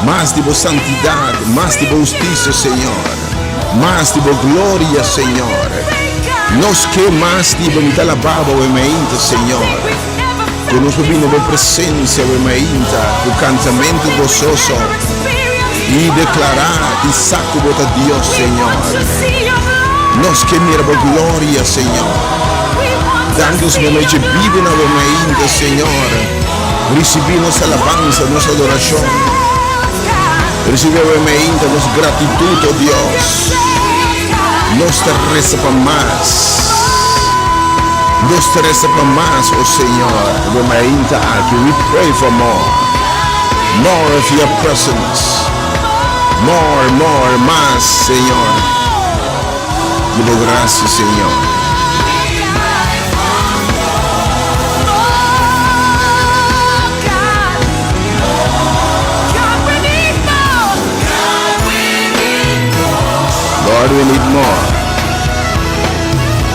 Mas di bo santidat, mas di bo hustisia, Señor. Mas di bo gloria, Señor. Nos ke mas di bo, mi ta alabá bo awe mainta, Señor. Ku nos por bini bo presensia awe mainta ku kantamentu gososo i deklará i sa ku bo ta Dios, Señor. Nos ke mira bo gloria, Señor. Danki nos por mechi bibu na awe mainta, Señor. Risibí nos alabansa, nos adorashon. Risibí awe meinta nos gratitut, o Dios. Nos ta resa pa mas. Nos ta resa pa mas, o Señor. Awe meinta aki, we pray for more. More of your presence. More, more, mas, Señor. Di bo gracia, Señor. Lord, we need more.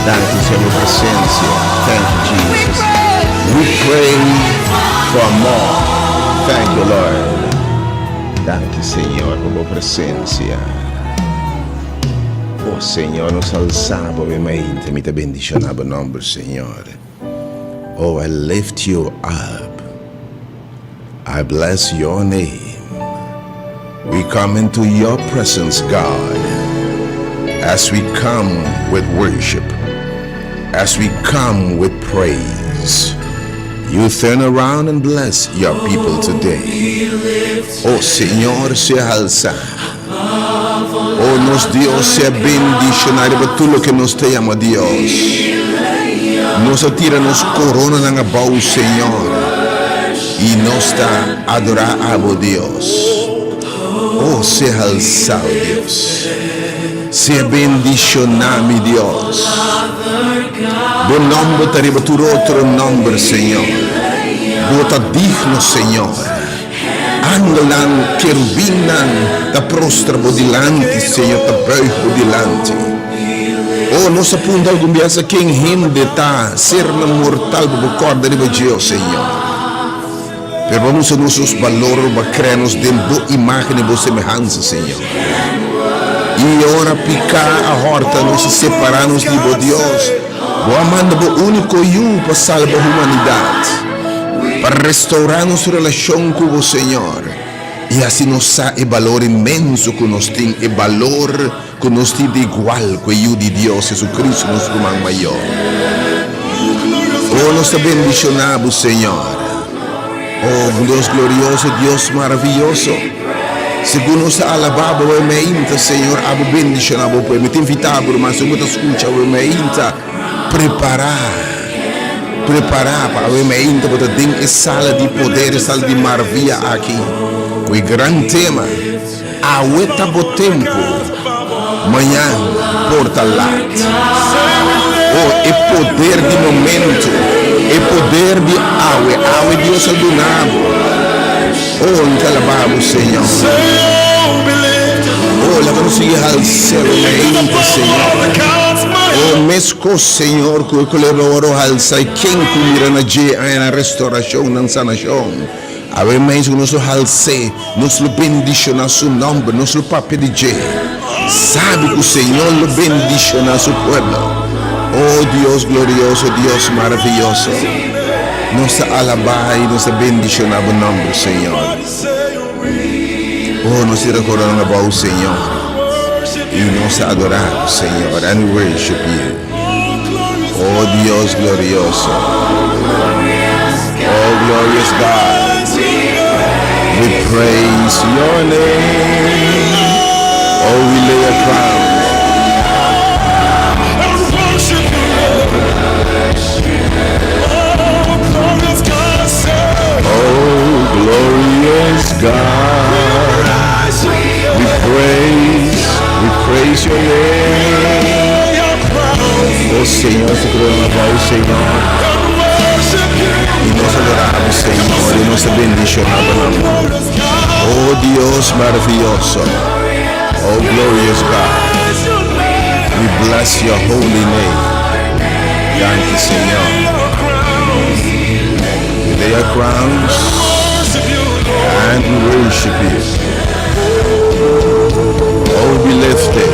Danki, Señor, bo presencia. Thank you, Jesus. We pray for more. Thank you, Lord. Danki, Señor, pa bo presencia. Oh Señor, nos alsa bo mi mente, mi ta bendiciona bo nomber, Señor. Oh, I lift you up. I bless your name. We come into your presence, God, as we come with worship, as we come with praise. You turn around and bless your people today. Oh Señor, sea alsa. Oh nos Dios, sea bendiciona riba tur loke nos ta yama Dios. Nos a tira nos coronanan abou, Señor, y nos ta adora Abo, Dios. Oh, sea alsao, Dios. Sea bendiciona, mi Dios. Bo nomber ta riba tur otro nomber, Señor. Bo ta digno, Señor. Angelnan, kerubinnan ta prostra bo dilanti, Señor, ta buig bo dilanti. O, nos a puntra algun biaha ken hende ta, sernan mortal bo por kòrda riba dje, o Señor. Pero bo a mustra nos nos balor, bo a krea nos den bo imágen i bo semehansa, Señor. I ora piká a hòrta nos i separá nos di bo, Dios, bo a manda bo úniko Yu pa salba humanidat, pa restourá nos relashon ku bo, Señor, i hasi nos sa e balor inmenso ku nos tin, e balor ku nos tin di igual ku e Yu di Dios, Jesucristo, nos ruman mayor. Oh, nos ta bendishoná bo, Señor. Oh, Dios glorioso, Dios maraviyoso. Segun nos ta alabá bo awe meinta, Señor, abo bendishoná bo pueblo. Mi ta invitá bo, ruman, segun bo ta skucha awe meinta, prepará, prepará pa awe meinta bo ta den e sala di poder, e sala di maravia aki, ku e gran tema, Awe ta bo tempu, mañan por ta lat. Oh, e poder di momento, e poder di awe, awe Dios a duna bo. Oh, N ta alabá bo, Señor. Oh, laga nos sigui hals'é mainta, Señor. Oh, meskos, Señor, ku e kolebra oro halsa i ken ku mira na dje haña nan restorashon, nan sanashon. Awe mes ku nos lo hals'é, nos lo bendishoná su nòmber, nos lo papia di dje. Sabi ku Señor lo bendishoná su pueblo. O Dios glorioso, Dios maravioso, nos ta alabá i nos ta bendishoná bo nòmber, Señor. O nos tira korona abou, Señor, i nos ta adorá bo, Señor, and we worship you. O Dios glorioso, O glorious God, we praise your name, oh we lay a crown. Oh glorious God, we praise, we praise your name. Oh Señor, su corona abou, Señor. Y nos adoramos, Señor, y nos bendicionamos. Oh Dios maravilloso. Oh glorious God. We bless your holy name. Thank you, Señor. We lay our crowns and we worship you. Oh, be lifted.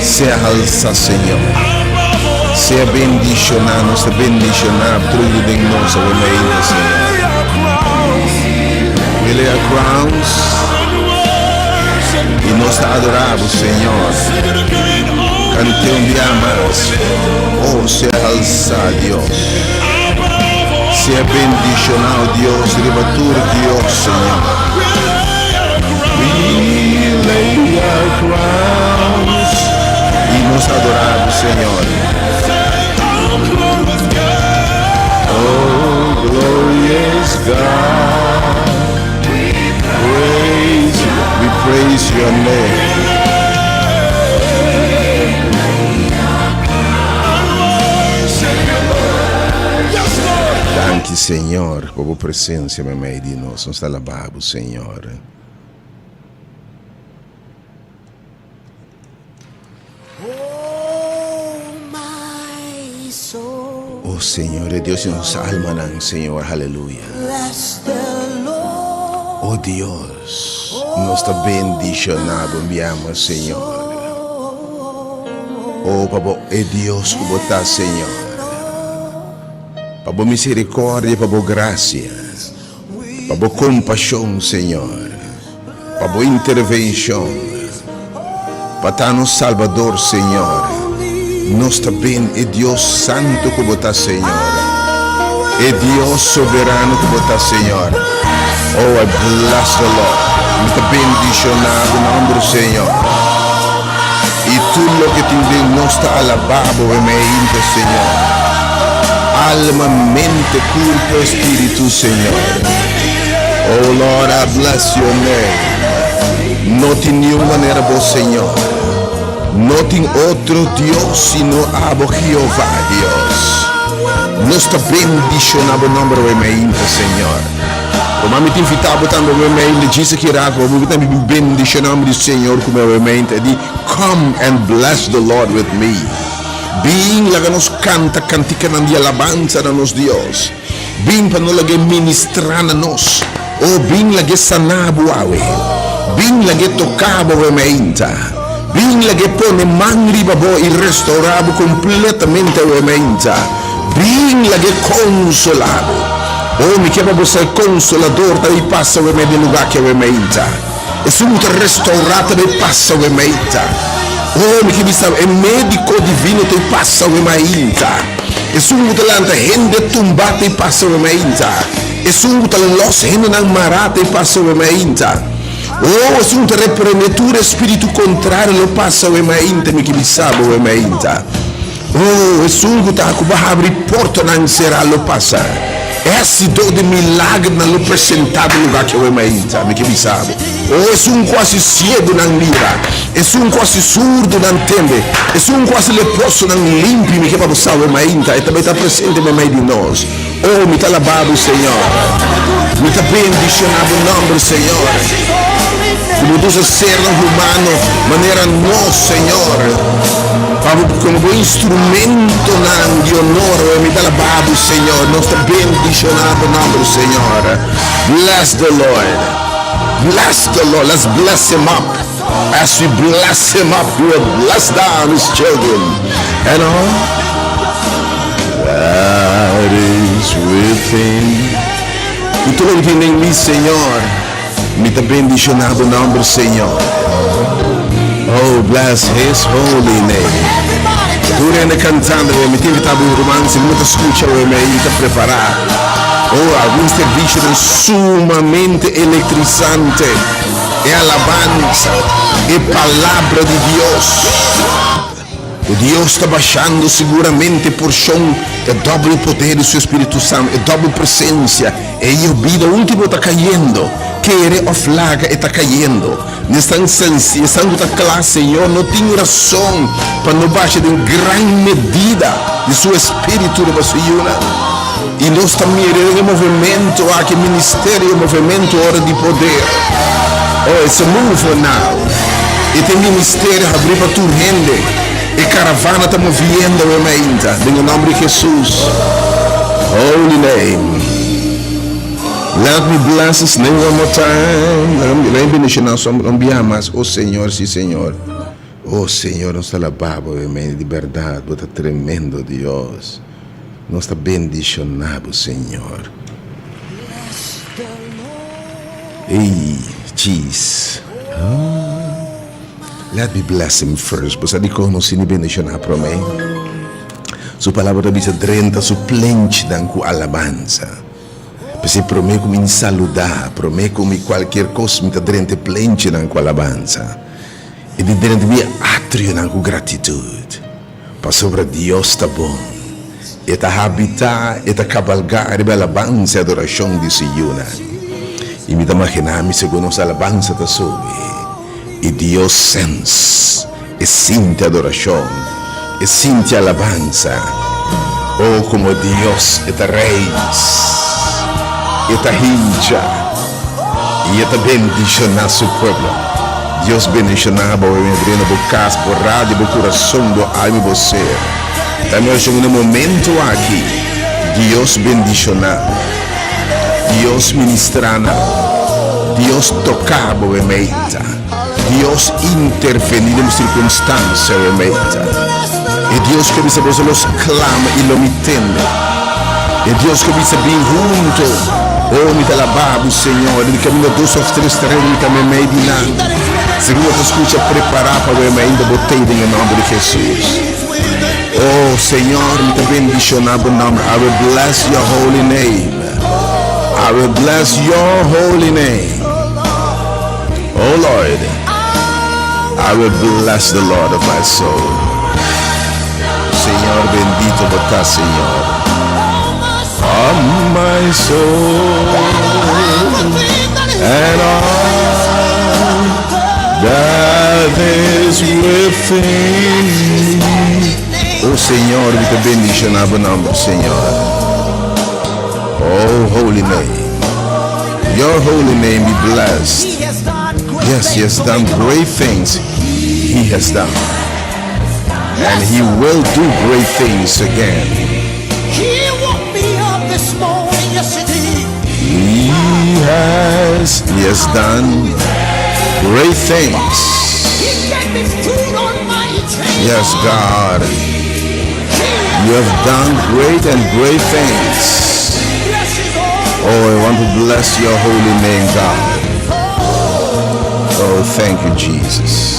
Sea halsa, Señor. Sea bendishoná, nos ta bendishoná trudo den nos awe mainta, Señor. We lay our crowns y nos ta adorá bo, Señor. Cant'é un bia mas. Oh, sea halsa, Dios. Sea bendishoná, oh Dios, riba tur Dios, Señor. We lay our crowns y nos adorá bo, Señor. Oh, glorious God, praise, we praise your name. Danki, Señor, pa bo presencia meimei di nos. Nos ta alabá bo, Señor. Oh Señor, e Dios di nos almanan, Señor, haleluya. Oh Dios, nos ta bendishoná bo biamo, Señor. Oh, pa bo e Dios ku bo ta, Señor. Pa bo misericordia, pa bo gracia. Pa bo kompashon, Señor, pa bo intervenshon, pa ta nos Salbador, Señor. Nos ta ben e Dios santu ku bo ta, Señor, e Dios soberano ku bo ta, Señor. Oh, I bless the Lord. Mi ta bendishoná bo nòmber, Señor. I tur loke tin den nos ta alabá bo e Señor. Alma, mente, kurpo, espíritu, Señor. Oh Lord, I bless your name. No tin niun manera bo, Señor. No tin otro Dios sino abo, Jehová, Dios. Nos ta bendishoná bo nòmber awe mainta, Señor. Ruman, mi ta invitá bo tambe awe mainta, djis aki rato, bo tambe bin bendishoná nòmber di Señor ku mi awe mainta. E di, Come and bless the Lord with me. Bin laga nos kanta kantikanan di alabansa na nos Dios. Bin pa no lag'é ministrá na nos. O bin lag'é saná bo awe. Bin lag'é toká bo awe mainta. Bin lag'é pone man riba bo i restourá bo kompletamente awe mainta. Bin lag'é konsolá bo. O mi ke pa bo sa e Konsolador ta bai pasa awe mei den lugá aki awe mainta. Esun ku ta restourá ta bai pasa awe mainta. O mi ke bisa e Médiko Divino ta bai pasa awe mainta. Esun ku ta lanta hende tumbá ta e pasa awe mainta. Esun ku ta lòs hendenan mará ta e pasa awe mainta. Oh, esun ku ta reprendé tur espíritu kontrario lo pasa awe mainta, mi ke bisa bo awe mainta. Oh, esun ku ta ku bo habri portanan será lo pasa. E hasidó di milagernan lo presentá den lugá ki awe mainta, mi ke bisa bo. Oh, esun ku hasi siegunan mira, esun ku hasi surdunan tende, esun ku hasi leprosonan limpi, mi ke pa bo sa awe mainta, e ta bai ta presente meimei di nos. Oh, mi ta alabá bo, Señor. Mi ta bendishoná bo nòmber, Señor. Ku bo ta usa sernan humano manera nos, Señor, pa bo komo bo instrumentonan di honor. Oh, mi ta alabá bo, Señor. Nos ta bendishoná bo nòmber, Señor. Bless the Lord. Bless the Lord. Let's bless him up. As we bless him up, he will bless down his children. And all that is within. I tur loke tin den mi, Señor, mi ta bendishoná bo nòmber, Señor. Oh, bless his holy name. Tur hende kantando, mi ta invitá bo ruman, si bo ta skucha awe mei, mi ta prepará. Oh, algun servisionan sumamente elektrisante. E alabansa, e Palabra di Dios. Ku Dios ta bashando siguramente porshon e dòbel poder di Su Espíritu Santu, e dòbel presensia, e yobida último ta kayendo, kere òf laga e ta kayendo. Esnan sensi, esnan ku ta kla, Señor no tin rason pa no basha den gran medida di Su Espíritu riba Su yunan. I nos ta mira den e movementu aki, e ministerio, e movementu ora di poder. Oh, it's a move now. E ta e ministerio habrí pa tur hende. E karavana ta moviendo awe mainta, den e nòmber di Hesus. Holy name. Let me bless his name one more time. Laga mi bendishoná su nòmber un biaha mas. Oh Señor, sí Señor. Oh Señor, nos ta alabá bo awe mainta. Di bèrdat, bo ta tremendo Dios. Nos ta bendishoná bo, Señor. Ey, jeez. Let me bless him first. Bo sa dikon nos tin di bendishoná promé? Su palabra ta bisa drenta su plenchinan ku alabansa. P'esei promé ku mi saludá, promé ku mi kualkier kos, mi ta drenta e plenchinan ku alabansa. I di drenta mi atrionan ku gratitut. Pasobra Dios ta bon. E ta habitá, e ta kabalgá riba e alabansa i adorashon di su yunan. I mi ta maginá mi segun nos alabansa ta subi, i Dios sens, e sinti adorashon, e sinti alabansa. O komo Dios e ta reis, e ta hincha, i e ta bendishoná su pueblo. Dios bendishoná bo, mi adrena bo kas, bo radio, bo kurason, bo alma i bo ser. Ta mi orashon na e momento aki, Dios bendishoná bo. Dios ministrá na bo. Dios toká bo e meta. Dios intervení den bo sirkunstansia e meta. E Dios ku a bisa boso lo sklama i lo mi tende. E Dios ku a bisa bin hunto, oh mi ta alabá bo Señor, den kaminda dos òf tres ta reuni mi ta meimei di nan. Segun bo ta skucha prepará pa wema ainda bo tei den e nòmber di Hesus. Oh Señor mi ta bendishoná bo nòmber, I will bless your holy name, I will bless your holy name. Oh Lord, I will bless the Lord of my soul. Señor bendito bo ta Señor. Oh my soul and all that is within me. Oh Señor, mi ta bendiciona bo nomber, Señor. Oh holy name. Your holy name be blessed. Yes, he has done great things. He has done. And he will do great things again. He woke me up this morning, yes he did. He has, he has done great things. He gave me food on my table. Yes, God. You have done great and great things. Bless his holy Oh, I want to bless your holy name, God. Oh, thank you, Jesus.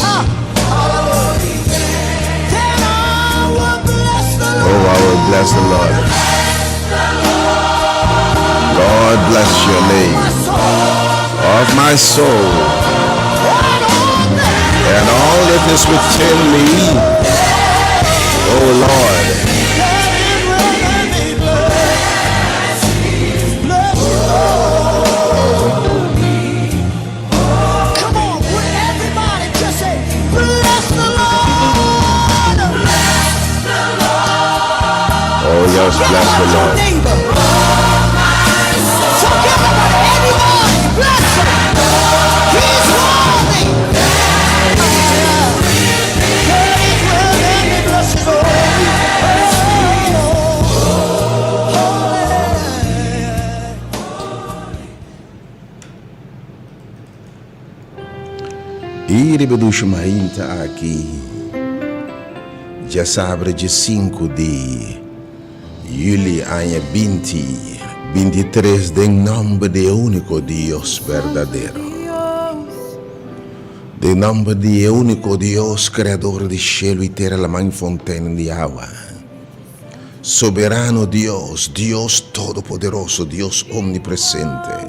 Then I will bless the Oh, I will Bless the Lord. Lord, bless your name. Of my soul. And all that is within me. Oh Lord. Come on, everybody just say, Bless the Lord. Oh yes, bless the Forget about your Lord. neighbor. Forget about anybody. Bless him. He's worthy. He's worthy. Bless his holy. Holy. I riba dushi mainta aki, djasabra dje sinku di yüli aña binti 23 den nòmber di e úniko Dios berdadero. Den nòmber di e úniko Dios, Kreador di shelu i tera, laman i fontenan di awa. Soberano Dios, Dios Todopoderoso, Dios Omnipresente,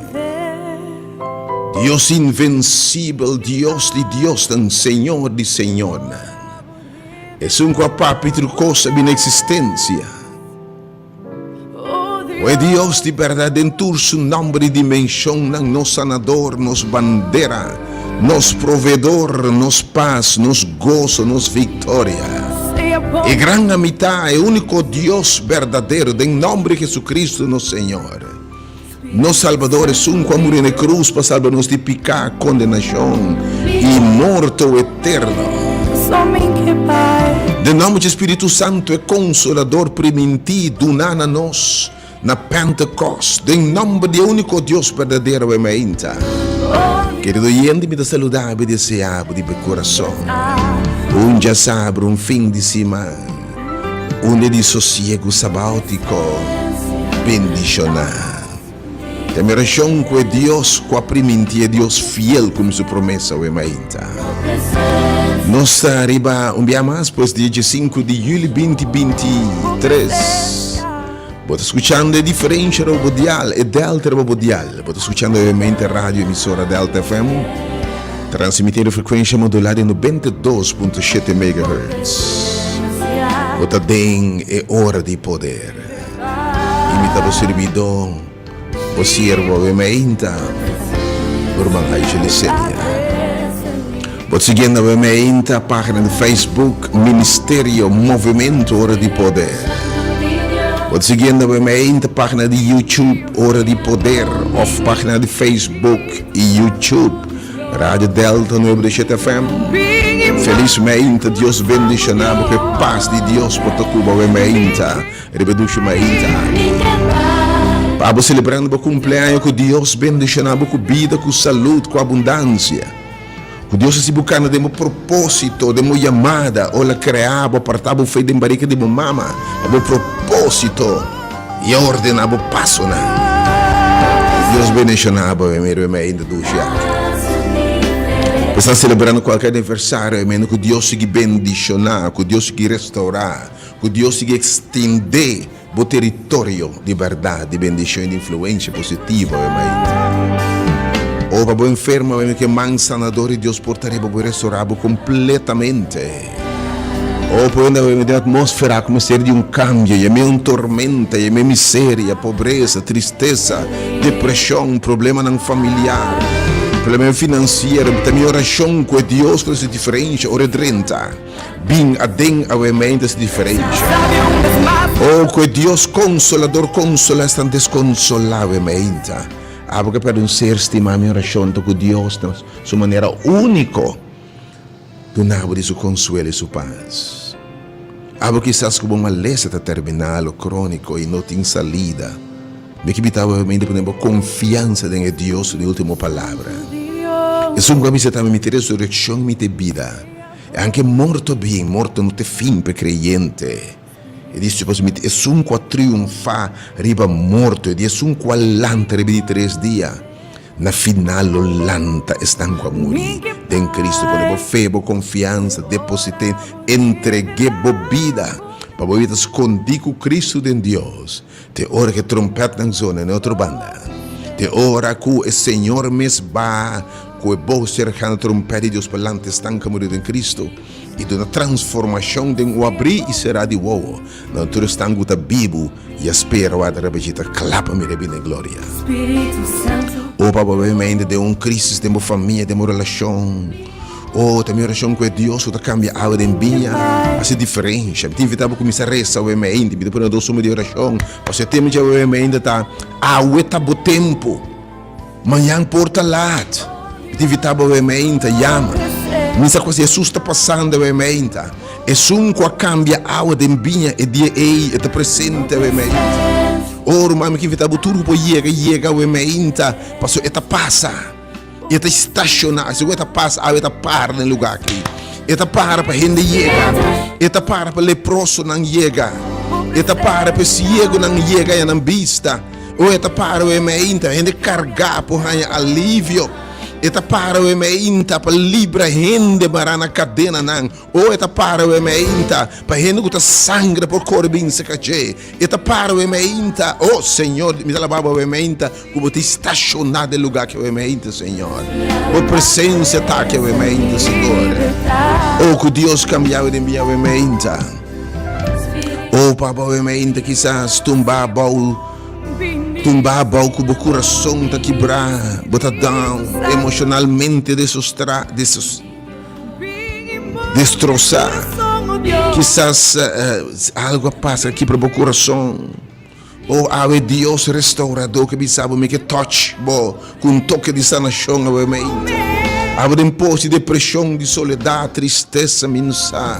Dios Invencibel, Dios di diosnan, Señor di señornan, Esun ku a papia tur kos a bini eksistensia, O e Dios di bèrdat den tur su nòmber i dimenshonnan, nos Sanador, nos Bandera, nos Proveedor, nos pas, nos goso, nos viktoria. E gran Amitá, e úniko Dios berdadero, den nòmber di Jesucristo nos Señor, nos Salbador, esun ku a muri na e krus pa salba nos di piká, kondenashon i morto eterno. Den nòmber di Spiritu Santu, e Konsolador primintí, duná na nos, Na Pentekost, den nomber di e úniko Dios berdadero e mainta. Kerido oyente, mi ta saluda bo i desea bo di bo kurason un djasabra, un fin di siman, un dia di sosiegu sabaotiko bendishoná. Ta mi orashon ku e Dios ku a primintí, e Dios fiel ku mi su promesa awe mainta. Nos ta riba un bia mas pues dia 5 di juli 2023. Bo ta skuchando e diferensha riba bo dial, e Delta riba bo dial. Bo ta skuchando obviamente radio emisora Delta FM, transmitiendo frekuensha modulá di 92.7 megahertz. Bo ta den e ora di poder. I mi ta bo sirbidó, bo siervo awe meinta, bo ruman Haisha Licelia. Bo ta siguiendo awe meinta página di Facebook Ministerio Movimento Ora di Poder. Bo ta siguiendo awe meinta página di YouTube Ora di Poder òf página di Facebook i YouTube Radio Delta 97 FM. Felis meinta, Dios bendishoná bo ku e pas di Dios por ta ku bo awe meinta. Riba dushi mainta aki. Pa bo selebrando bo kumpleaño ku Dios bendishoná bo ku bida, ku salud, ku abundansia. Ku Dios hasi bo kana den bo propósito, den bo yamada, ora El a krea bo, apartá bo fe den barika di bo mama pa bo propósito i a ordená bo pasonan. Dios bendishoná bo riba e mainta dushi aki. Bo sta selebrando kualke aniversario, amen, ku Dios sigui bendishoná, ku Dios sigui restourá. Ku Dios sigui ekstendé bo teritorio di bèrdat, di bendishon i di influensia positivo awe mainta. O pa bo enfermo awe ku e man sanador di Dios por ta riba bo i restorá bo kompletamente. O por hende awe den atmósfera ku mester di un kambio, yam'é un tormenta, yam'é miseria, pobresa, tristesa, depreshon, problemanan familiar, problemanan finansiero, ta mi orashon ku e Dios ku ta hasi diferensha ora e drenta. Bin aden awe mente si diferensha. Oh, ku e Dios konsolador konsola esnan deskonsolá awe meinta. Abo ke pèrdè un ser stimá, mi orashon ta ku Dios na su manera úniko duna bo di su konsuelo i su pas. Abo kisas ku bo malesa ta terminal o króniko i no tin salida. Mi ke bita bo mente pone bo konfiansa den e Dios di último palabra. Esun ku a bisa tambe, Mi ta e resurekshon i mi ta e bida. E anke morto bin, morto no ta e fin pa e kreyente. E di pasobra mi ta esun ku a triunfá riba morto, e di esun ku a lanta riba di tres dia. Na final lo lanta esnan ku a muri den Kristu. Pone bo fe, bo konfiansa, deposit'é, entreg'é bo bida. Pa bo ta skondí ku Kristu den Dios te ora ku e trompètnan zona na e otro banda, te ora ku e Señor mes ba ku e bos serkano trompèt di Dios pa lanta esnan ku a muri den Kristu i duna transformashon den un abrí i será di wowo na tur esnan ku ta bibu i a spera wak riba dje ta kla pa mira bini gloria. O pa bo bebe ainda den un krisis den bo famia, den bo relashon. O ta mi orashon ku e Dios ku ta kambia awa den biña hasi diferensha. Mi ta invitá bo kuminsá resa awe mainta. Mi ta pone dos suma di orashon. Pasobra e tema dje awe mainta ta, Awe ta bo tempu. Mañan por ta lat. Mi ta invitá bo awe mainta, yama. Mi sa kos Hesus ta pasando awe mainta. Esun ku a kambia awa den biña e dia ei, e ta presente awe mainta. O ruman, mi ke invitá bo tur ku por yega, yega awe mainta, pasobra e ta pasa. E ta stashoná, segun e ta pasa awe e ta para den lugá aki. E ta para pa hende yega. E ta para pa leprosonan yega. E ta para pa e siegonan yega haña nan bista. O e ta para awe meinta, hende kargá por haña alivio. E ta para awe meinta pa libra hende mará na kadenanan. O e ta para awe meinta pa hende ku ta sangra por kore bin serka dje. E ta para awe meinta. O Señor, mi ta alabá bo awe meinta. Ku bo ta stashoná den lugá ki awe mente, Señor. Bo presensia ta aki awe mente, Señor. Oh, ku Dios kambia awe den bia awe mente. Oh, Papa, awe mente kisas tumbá abou, tumbá abou ku bo kurason ta kibrá, bo ta down, emoshonalmente desostrá, desos, destrosá. Kisas algu a pasa kibra bo kurason. Oh awe Dios restaurador ke bisa bo mi ke touch bo ku un toke di sanashon awe mainta. Abo den pos di depreshon, di soledat, tristesa mi no sa.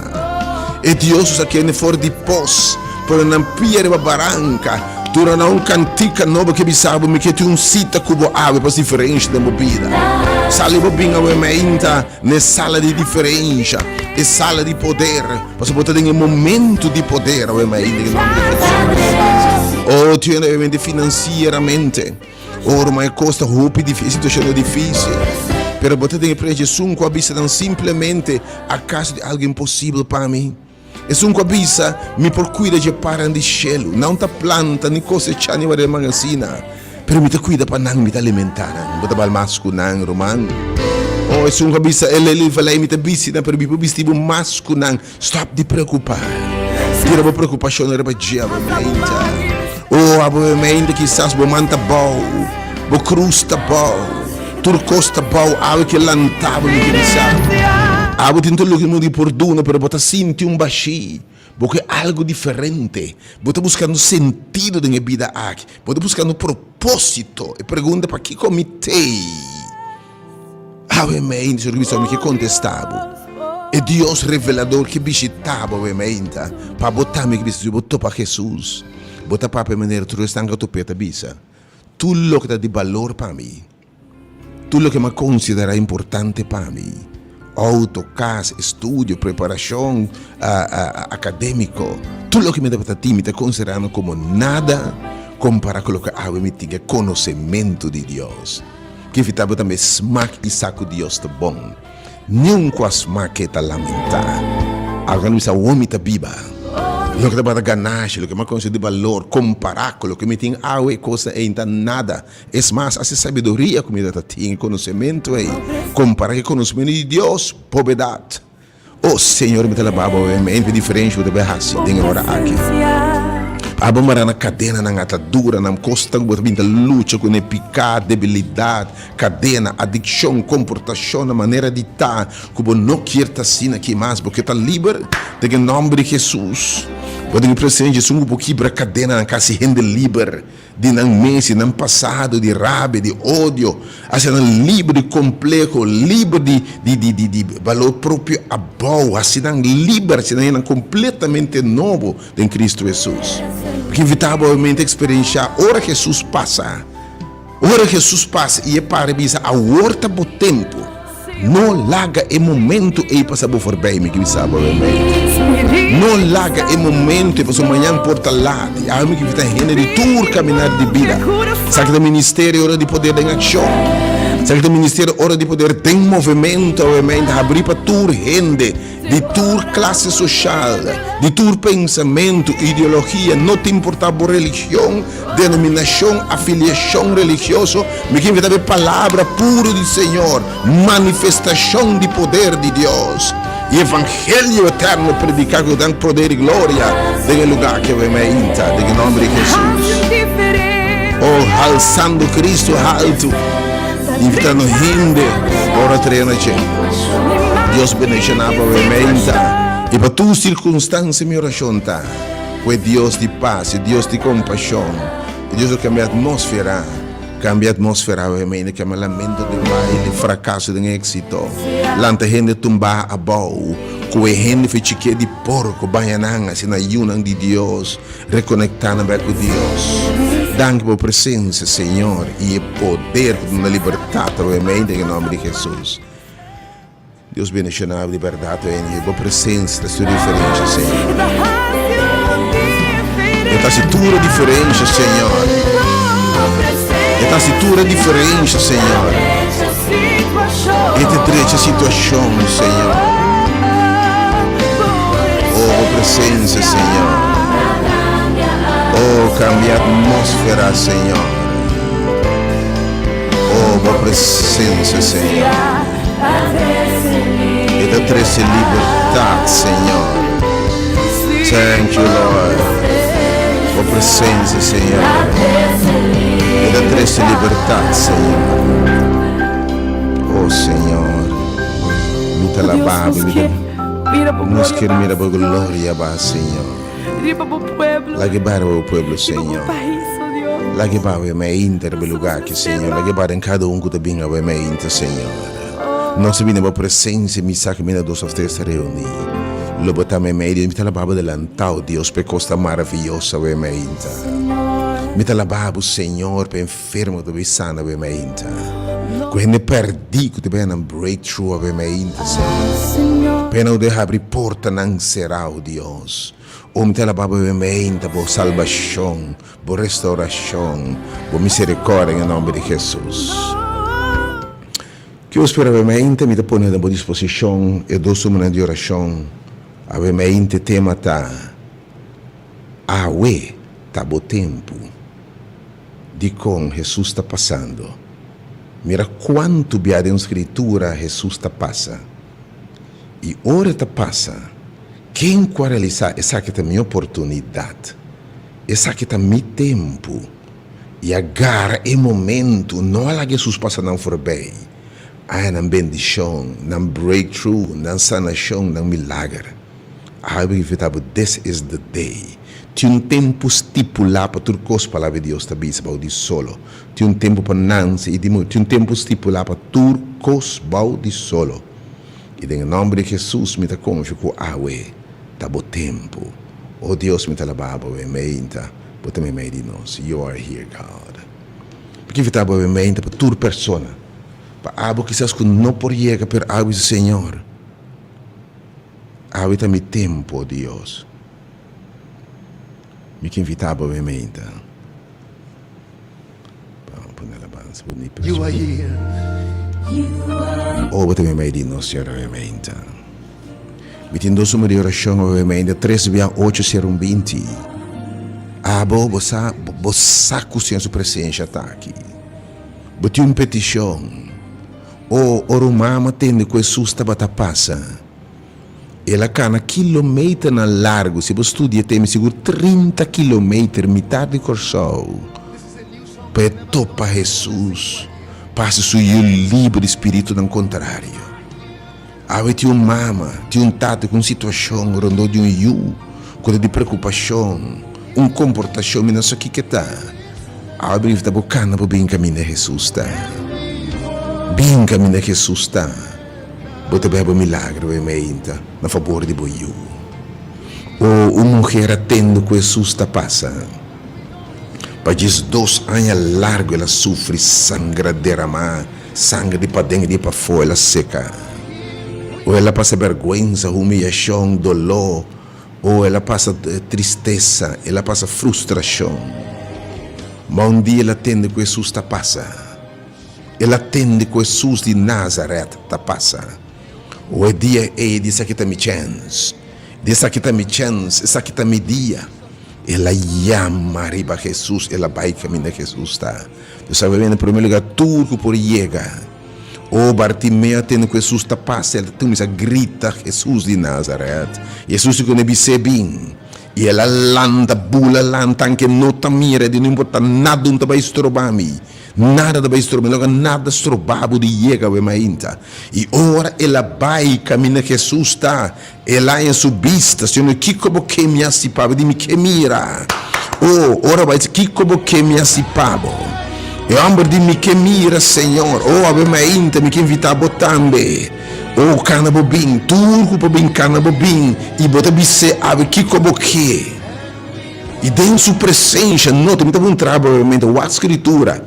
E Dios usa kende for di pos pone nan pia riba baranka duna nan un kantika nobo ke bisa bo mi ke tin un sita ku bo awe pa diferensha den bo bida. Sali bo bin awe mainta na e sala di diferensha, e sala di poder. Pasobra bo ta den e momento di poder awe mainta den nomber di Jesus. Oh, Dios, obviamente financieramente. Oh, ruman, e cos ta hopi difícil, situacion ta difícil. Pero bo ta den e presencia esun cu a bisa dan simplemente, acaso di algo imposible pa mi? Esun cu a bisa, mi por cuida dje paran di cielo. Nan ta planta, ni cosecha, ni whatever man asina. Pero mi ta cuida pa nan, mi ta alimenta nan. Bo ta bal mas cu nan, ruman. Oh, esun cu a bisa e lely valei, mi ta bisti nan, pero mi por bisti bo mas cu nan. Stop di preocupa. Tira bo preocupacionnan riba dje, abo meinta. Oh, abo meinta, kisas bo man ta bou, bo cruz ta bou, tur cos ta bou, awe ke lanta bo, mi ke bisa. Abo tin tur loke mundu di por duna, pero bo ta sinti un bashí. Bo ke algu diferente. Bo ta buskando sentido den e bida aki. Bo ta buskando propósito. E pregunta pakiko mi t'ei? Awe meinta, Señor bisa mi ke kontestá bo. E Dios revelador ke bishitá bo awe meinta, pa bo tambe ke bisa si bo topa Hesus, bo ta papia manera tur esnan ku a top'é ta bisa, Tur loke ta di balor pa mi. Tur loke mi a konsiderá importante pa mi, outo, kas, estudio, preparashon akadémiko, tur loke mi tabata tin mi ta konsiderá nan komo nada kompará ku loke awe mi tin, e konosementu di Dios. Ke evitá bo tambe smak i sa ku Dios ta bon. Niun ku a smak e ta lamentá. Algu a bisa, Awor mi ta biba. Loke tabata ganashi, loke mi a konsiderá di balor, kompará ku loke mi tin awe, e kosnan ei ta nada. Es mas, hasta e sabiduria ku mi ta tin, e konosementu ei, kompara ku e konosementu di Dios, pobedat. O Señor, mi ta laba Bo awe, mi diferensha ku ta bai hasi den e ora aki. Abo mara na kadenanan, ataduranan, kosnan ku bo ta bin ta lucha kuné, piká, debilidat, kadena, adikshon, komportashonnan, manera di ta, ku bo no kier ta asina aki mas. Bo ke ta liber den e nòmber di Hesus. Bo den e presensia di Hesus ku bo kibra kadenanan, kasi hende liber. Di nan mes, di nan pasado, di rabia, di odio, hacia nan liber di compleho, liber di di di di di balor propio abou, haci nan liber, haci nan completamente nobo den Cristo Jesus. Mi ke invita bo obviamente experiencia ora Jesus pasa, ora Jesus pasa y e para y bisa awor ta bo tempo. No laga e momento ei pasa bo forbij, mi ke bisa bo obviamente. No laga e momento ei pasobra mañan por ta lat. I awe mi ke invita hende di tur kaminar di bida. Esaki ta Ministerio Ora di Poder den Akshon. Esaki ta Ministerio Ora di Poder den movemento awe mainta habrí pa tur hende di tur klase soshal, di tur pensamentu, ideologia, no ta importá bo religion, denominashon, afiliashon religioso, mi ke invitá bo e palabra puru di Señor, manifestashon di poder di Dios i evangelio eterno prediká ku gran poder i gloria den e lugá aki awe mainta, den e nòmber di Hesus. Oh, halsando Cristo haltu, invitando hende ora trae na dje. Dios bendishoná bo awe mainta i pa tur sirkunstansia mi orashon ta ku e Dios di pas, e Dios di kompashon, e Dios ku kambia atmósfera, kambia atmósfera awe mainta, kambia lamento den baile, frakaso den éksito, lanta hende tumbá abou, ku e hende fe chikié di porko baña nan asina yunan di Dios. Rekonektá nan bek ku Dios. Danki pa bo presensia, Señor, i e poder ku ta duna libertat awe mei den e nòmber di Hesus. Dios bendishoná bo di bèrdat awe dia. Bo presensia ta hasi tur diferensha, Señor. E ta hasi tur e diferensha, Señor. E ta hasi tur e diferensha, Señor. E ta drecha situashon, Señor. Oh, bo presencia, Señor. Oh, cambia atmósfera, Señor. Oh, bo presencia, Señor. E ta trece libertad, Señor. Thank you, Lord. Bo presencia, Señor. E ta trece libertad, Señor. Oh, Señor. Mi ta alabá bo, mi ta. Nos kier mira bo gloria ba, Señor. Laga e bai riba bo pueblo, Señor. Laga e bai awe meinta riba e lugar aki, Señor. Laga e bai den kada un ku ta bin awe meinta, Señor. Nos ta bini bo presencia, mi sa ku mi na dos òf tres ta reuní. Lo bo ta meimei di nos. Mi ta alabá bo delantao, Dios, pa e kos tan maravioso awe meinta. Mi ta alabá bo, Señor, pa e enfermo ku ta bai sana awe meinta. Ku hende pèrdí ku ta bai haña nan breakthrough awe meinta, Señor. Pa nan ta habri portanan será, o Dios. O mi ta alabá bo awe meinta, bo salbashon, bo restaurashon, bo miserikòrdia den e nòmber di Hesus. Ke bo spera awe meinta? Mi ta pone na bo disposishon e dos sumanan di orashon awe meinta. E tema ta, Awe ta bo tempu. Dikon Hesus ta pasando? Mira kuantu bia den Skritura Hesus ta pasa. I ora e ta pasa, ken ku a realisá esaki ta mi oportunidat, esaki ta mi tempu, i a gara e momentu, no a laga Hesus pasa nan forbei, a haña nan bendishon, nan breakthrough, nan sanashon, nan milager. Awe bo invitá bo, this is the day. Tin un tempu stipulá pa tur kos, Palabra di Dios ta bisa bou di solo. Tin un tempu pa nanse i di muri. Tin un tempu stipulá pa tur kos bou di solo. I den e nòmber di Hesus mi ta konfia ku awe ta bo tempu. O Dios mi ta alabá bo awe meinta, bo ta meimei di nos. You are here God. Mi ke invitá bo awe meinta pa tur persona, pa abo kisas ku no por yega pero abo bisa Señor, Awe ta mi tempu, o Dios. Mi ke invitá bo awe meinta. Pa pone alabansa bunito. You are here. O bo ta meimei di nos, Señor, awe meinta. Mi tin dos numero di orashon awe meinta, tres bia ocho sero un binti. Abo, bo sa, bo sa ku Señor su presensia ta aki. Bo tin un petishon. O ora un mama tende ku Hesus tabata pasa, el a kana kilometernan largu, si bo studia e tema sigur 30 kilometer, mitar di Kòrsou, pa e topa Hesus, pa hasi su yu liber di spiritunan kontrario. Awe tin un mama, tin un tata ku un situashon rondó di un yu ku ta di preokupashon, un komportashon mi no sa kiko ta. Awe bo invitá bo kana bo bin kaminda Hesus ta. Bin kaminda Hesus ta. Bo ta beba milagro e meinta na fabor di bo yu. O un muher a tende ku Hesus ta pasa. Pa 12 aña largu el a sufri sangra deramá, sanger di paden i di pafó, el a seka. O el a pasa bèrgwensa, humiyashon, doló, o el a pasa tristesa, el a pasa frustrashon. Ma un dia el a tende ku Hesus ta pasa. El a tende ku Hesus di Nazaret ta pasa. O e dia ei di esaki ta mi chèns, di esaki ta mi chèns, esaki ta mi dia. El a yama riba Hesus, el a bai kaminda Hesus ta. Nos a wende na promé lugá tur ku por yega. O Bartimeo a tende ku Hesus ta pasa, el ta kuminsá grita, Hesus di Nazaret! Hesus di kuné bis'é, Bin! I el a lanta, bula lanta, anke no ta mira, e di, No importa nada un ta bai stroba mi, nada ta bai stroba mi, loke nada stroba bo di yega awe mainta. I ora el a bai kaminda Hesus ta, El a haña su bista, Señor, kiko bo ke mi hasi pa bo? Di mi ke mira. O, ora bo a bisa, kiko bo ke mi hasi pa bo? E hòmber di, Mi ke mira, Señor. O, awe mainta mi ke invitá bo tambe. O, kana bo bin, tur ku por bin kana bo bin, i bo ta bis'é awe kiko bo ke. I den su presensha, nota, mi ta puntra bo awe mainta, wak Skritura,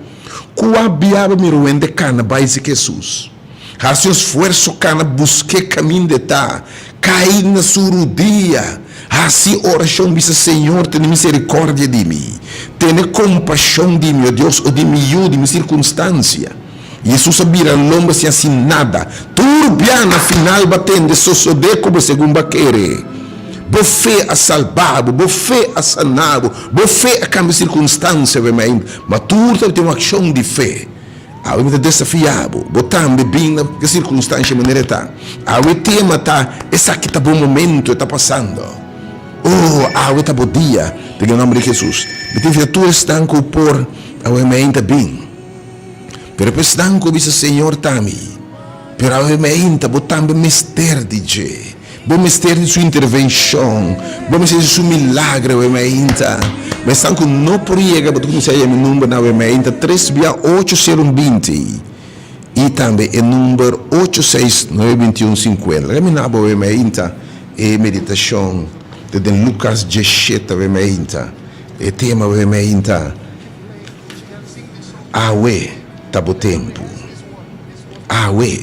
kua bia bo mira un hende kana bai si Hesus? Hasi un sfuerso kana busk'é kaminda e ta, kai na su rudia, hasi orashon bisa, Señor, tene miserikòrdia di mi, tene kompashon di mi, o Dios, o di mi yu, di mi sirkunstansia. Hesus a bira lomba sin hasi nada. Tur bia na final bo a tende sosodé ku bo segun bo a kere. Bo fe a salba bo, bo fe a sana bo, bo fe a kambia sirkunstansia, ma tur tabatin un akshon di fe. Awe mi ta desafia bo, bo tambe bin na e sirkunstansha manera e ta. Awe e tema ta, Esaki ta bo momento, e ta pasando. Oh, awe ta bo dia, den e nomber di Jesus. Mi ta invita tur esnan ku por awe meinta bin. Pero pa esnan ku bisa, Señor ta mi, pero awe meinta bo tambe mester di dje. Bo mester di su intervencion, bo mester di su milagro awe-mainta. Ma esnan cu no por yega, bo ta cuminsa yama e numbernan awe-mainta, tres bia ocho sero un binti y tambe e number ocho seis nuebe binti un sinkuenta. Laga mi nabo awe-mainta e meditacion ta den Lucas diesshete awe-mainta. E tema awe-mainta, Awe ta bo tempu. Awe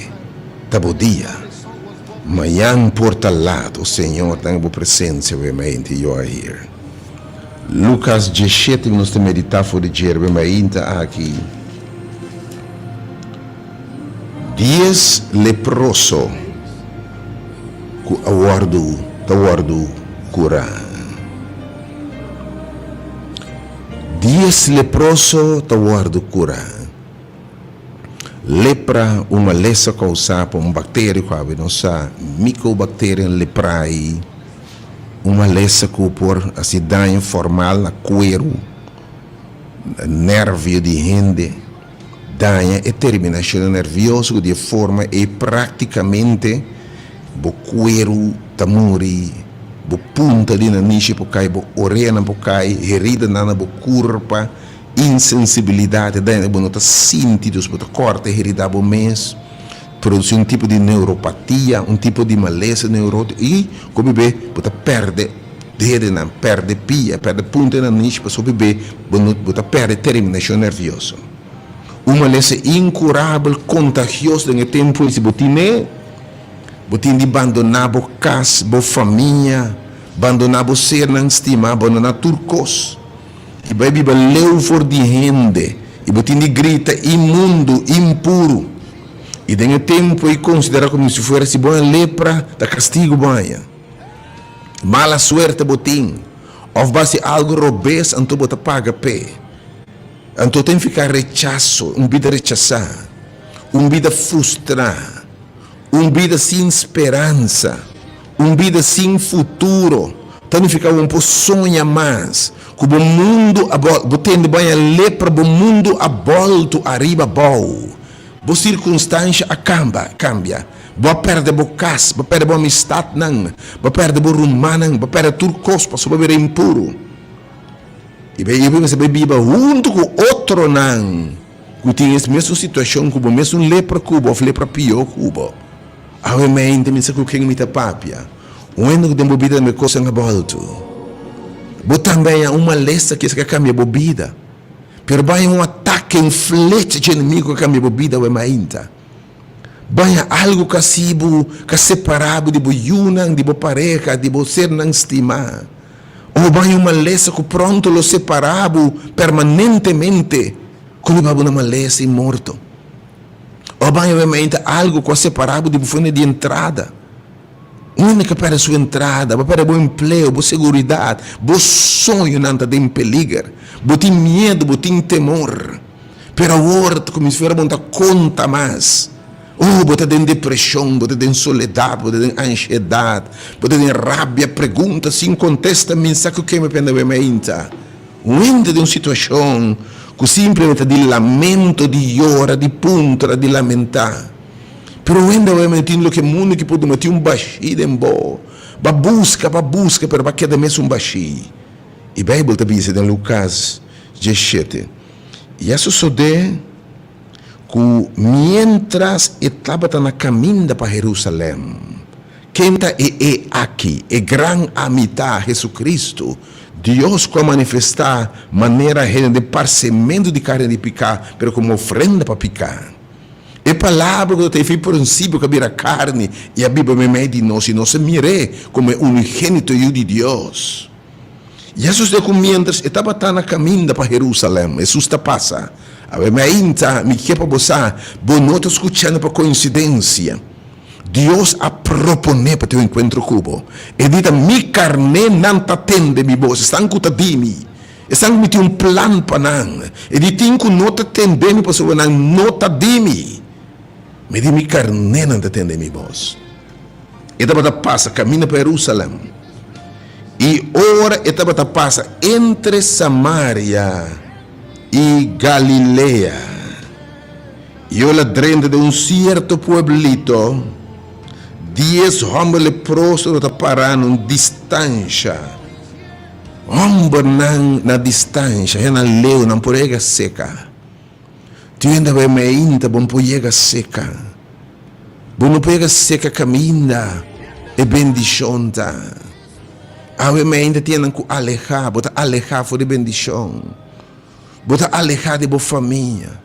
ta bo dia. Mañan por ta lat, o Señor, den bo presencia we mainta you are here. Lucas diesshete nos ta medita for di djer we mainta aki. Dies leproso ku a wordu ta wordu kura. Dies leproso ta wordu kura. Lepra, un malesa kousá pa un bakteria ku awe nos sa, Mycobacterium leprae, un malesa ku por hasi daño formal na kueru, na nervio di hende, daña e terminashonnan nervioso ku di e forma ei praktikamente bo kueru ta muri, bo punta di nanishi por kai, bo oreanan por kai, heridanan na bo kurpa. Insensibilidat e daño bo no ta sinti, dus bo ta kòrta e herida bo mes, produsí un tipo di neuropatia, un tipo di malesa neurótiko i ku bibé bo ta pèrdè dedenan, pèrdè pia, pèrdè punta di nanishi pasobra bibé bo no bo ta pèrdè terminashon nervioso. Un malesa inkurabel, kontagioso den e tempu ei si bo tin'é, bo tin di bandoná bo kas, bo famia, bandoná bo sernan stimá, bandoná tur kos. I bai biba leu for di hende, i bo tin di grita, Inmundu, impuru! I den e tempu ei konsiderá komo si fuera si bo haña lepra, ta kastigu bo haña. Mala suerte bo tin, òf bo hasi algu robes, anto bo ta paga p'e. Anto ta infiká rechaso, un bida rechasá, un bida frustrá, un bida sin speransa. Un bida sin futuro ta nifiká bo no por soña mas, ku bo mundu a bòl, bo tende bo haña lepra, bo mundu a bòltu ariba abou, bo sirkunstansha a kamba, kambia, bo a pèrdè bo kas, bo a pèrdè bo amistatnan, bo a pèrdè bo rumannan, bo a pèrdè tur kos pasobra bo a bira impuru. I bo mester bai biba huntu ku otronan ku tin e mesun situashon ku bo, mesun lepra ku bo òf lepra pió ku bo. Awe mente mi sa ku ken mi ta papia. Un hende ku den bo bida tambe kosnan a boltu. Bo tambe haña un malesa ku esaki a kambia bo bida. Pero bo haña un atake, un flecha dje enemigu ku a kambia bo bida awe mainta. Bo haña algu ku a hasi bo, ku a separá bo di bo yunan, di bo pareha, di bo sernan stimá. O bo haña un malesa ku pronto lo separá bo permanentemente, ku lo hiba bo na malesa i morto. Ora baña awe mainta algu ku a separá bo di bo fuente di entrada. Un hende ka pèrdè su entrada, bo a pèrdè bo empleo, bo seguridat, bo soñonan ta den peliger. Bo tin miedu, bo tin temor. Pero awor ta kuminsá fuera bo no ta konta mas. Oh, bo ta den depreshon, bo ta den soledat, bo ta den anshedat, bo ta den rabia, pregunta sin kontesta, mi sa ku ke mi pende awe mainta. Un hende den un situashon ku simplemente ta di lamento, di yora, di puntra, di lamentá. Pero un hende awe tin loke mundu ki por duna, tin un bashí den bo. Bo a buska, bo a buska, pero bo a keda mesun bashí. E Beibel ta bisa den Lukas diesshete, I a sosodé ku miéntras e tabata na kaminda pa Herusalèm, ken ta e E aki, e gran Ami ta, Hesukristu, Dios ku a manifestá manera hende den parsementu di karni di piká, pero komo ofrenda pa piká. E Palabra ku ta ta efi prinsipio ku a bira karni i a biba meimei di nos, i nos a mir'é komo e unigénito Yu di Dios. I a sosodé ku miéntras e tabata na kaminda pa Herusalèm, Hesus ta pasa. Awe mainta, mi ke pa bo sa, bo no ta skuchando pa koinsidensia. Dios a proponé pa tin un enkuentro ku bo. E di ta, Mi karnénan ta tende mi bos, esnan ku ta di mi, esnan ku mi tin un plan pa nan. E di, Tin ku no ta tende mi pasobra nan no ta di mi. Mi di, Mi karnénan ta tende mi bos. E tabata pasa kaminda pa Herusalèm, i ora e tabata pasa entre Samaria i Galilea, i ora el a drenta den un sierto pueblito, dies hòmber leproso tabata pará na un distansha. Hòmbernan na distansha, hendenan leu, nan por yega seka. Tin hende bai meinta bo no por yega seka. Bo no por yega seka kaminda e bendishon ta. Awe meinta tin hendenan ku alehá, bo ta alehá for di bendishon. Bo ta alehá di bo famia.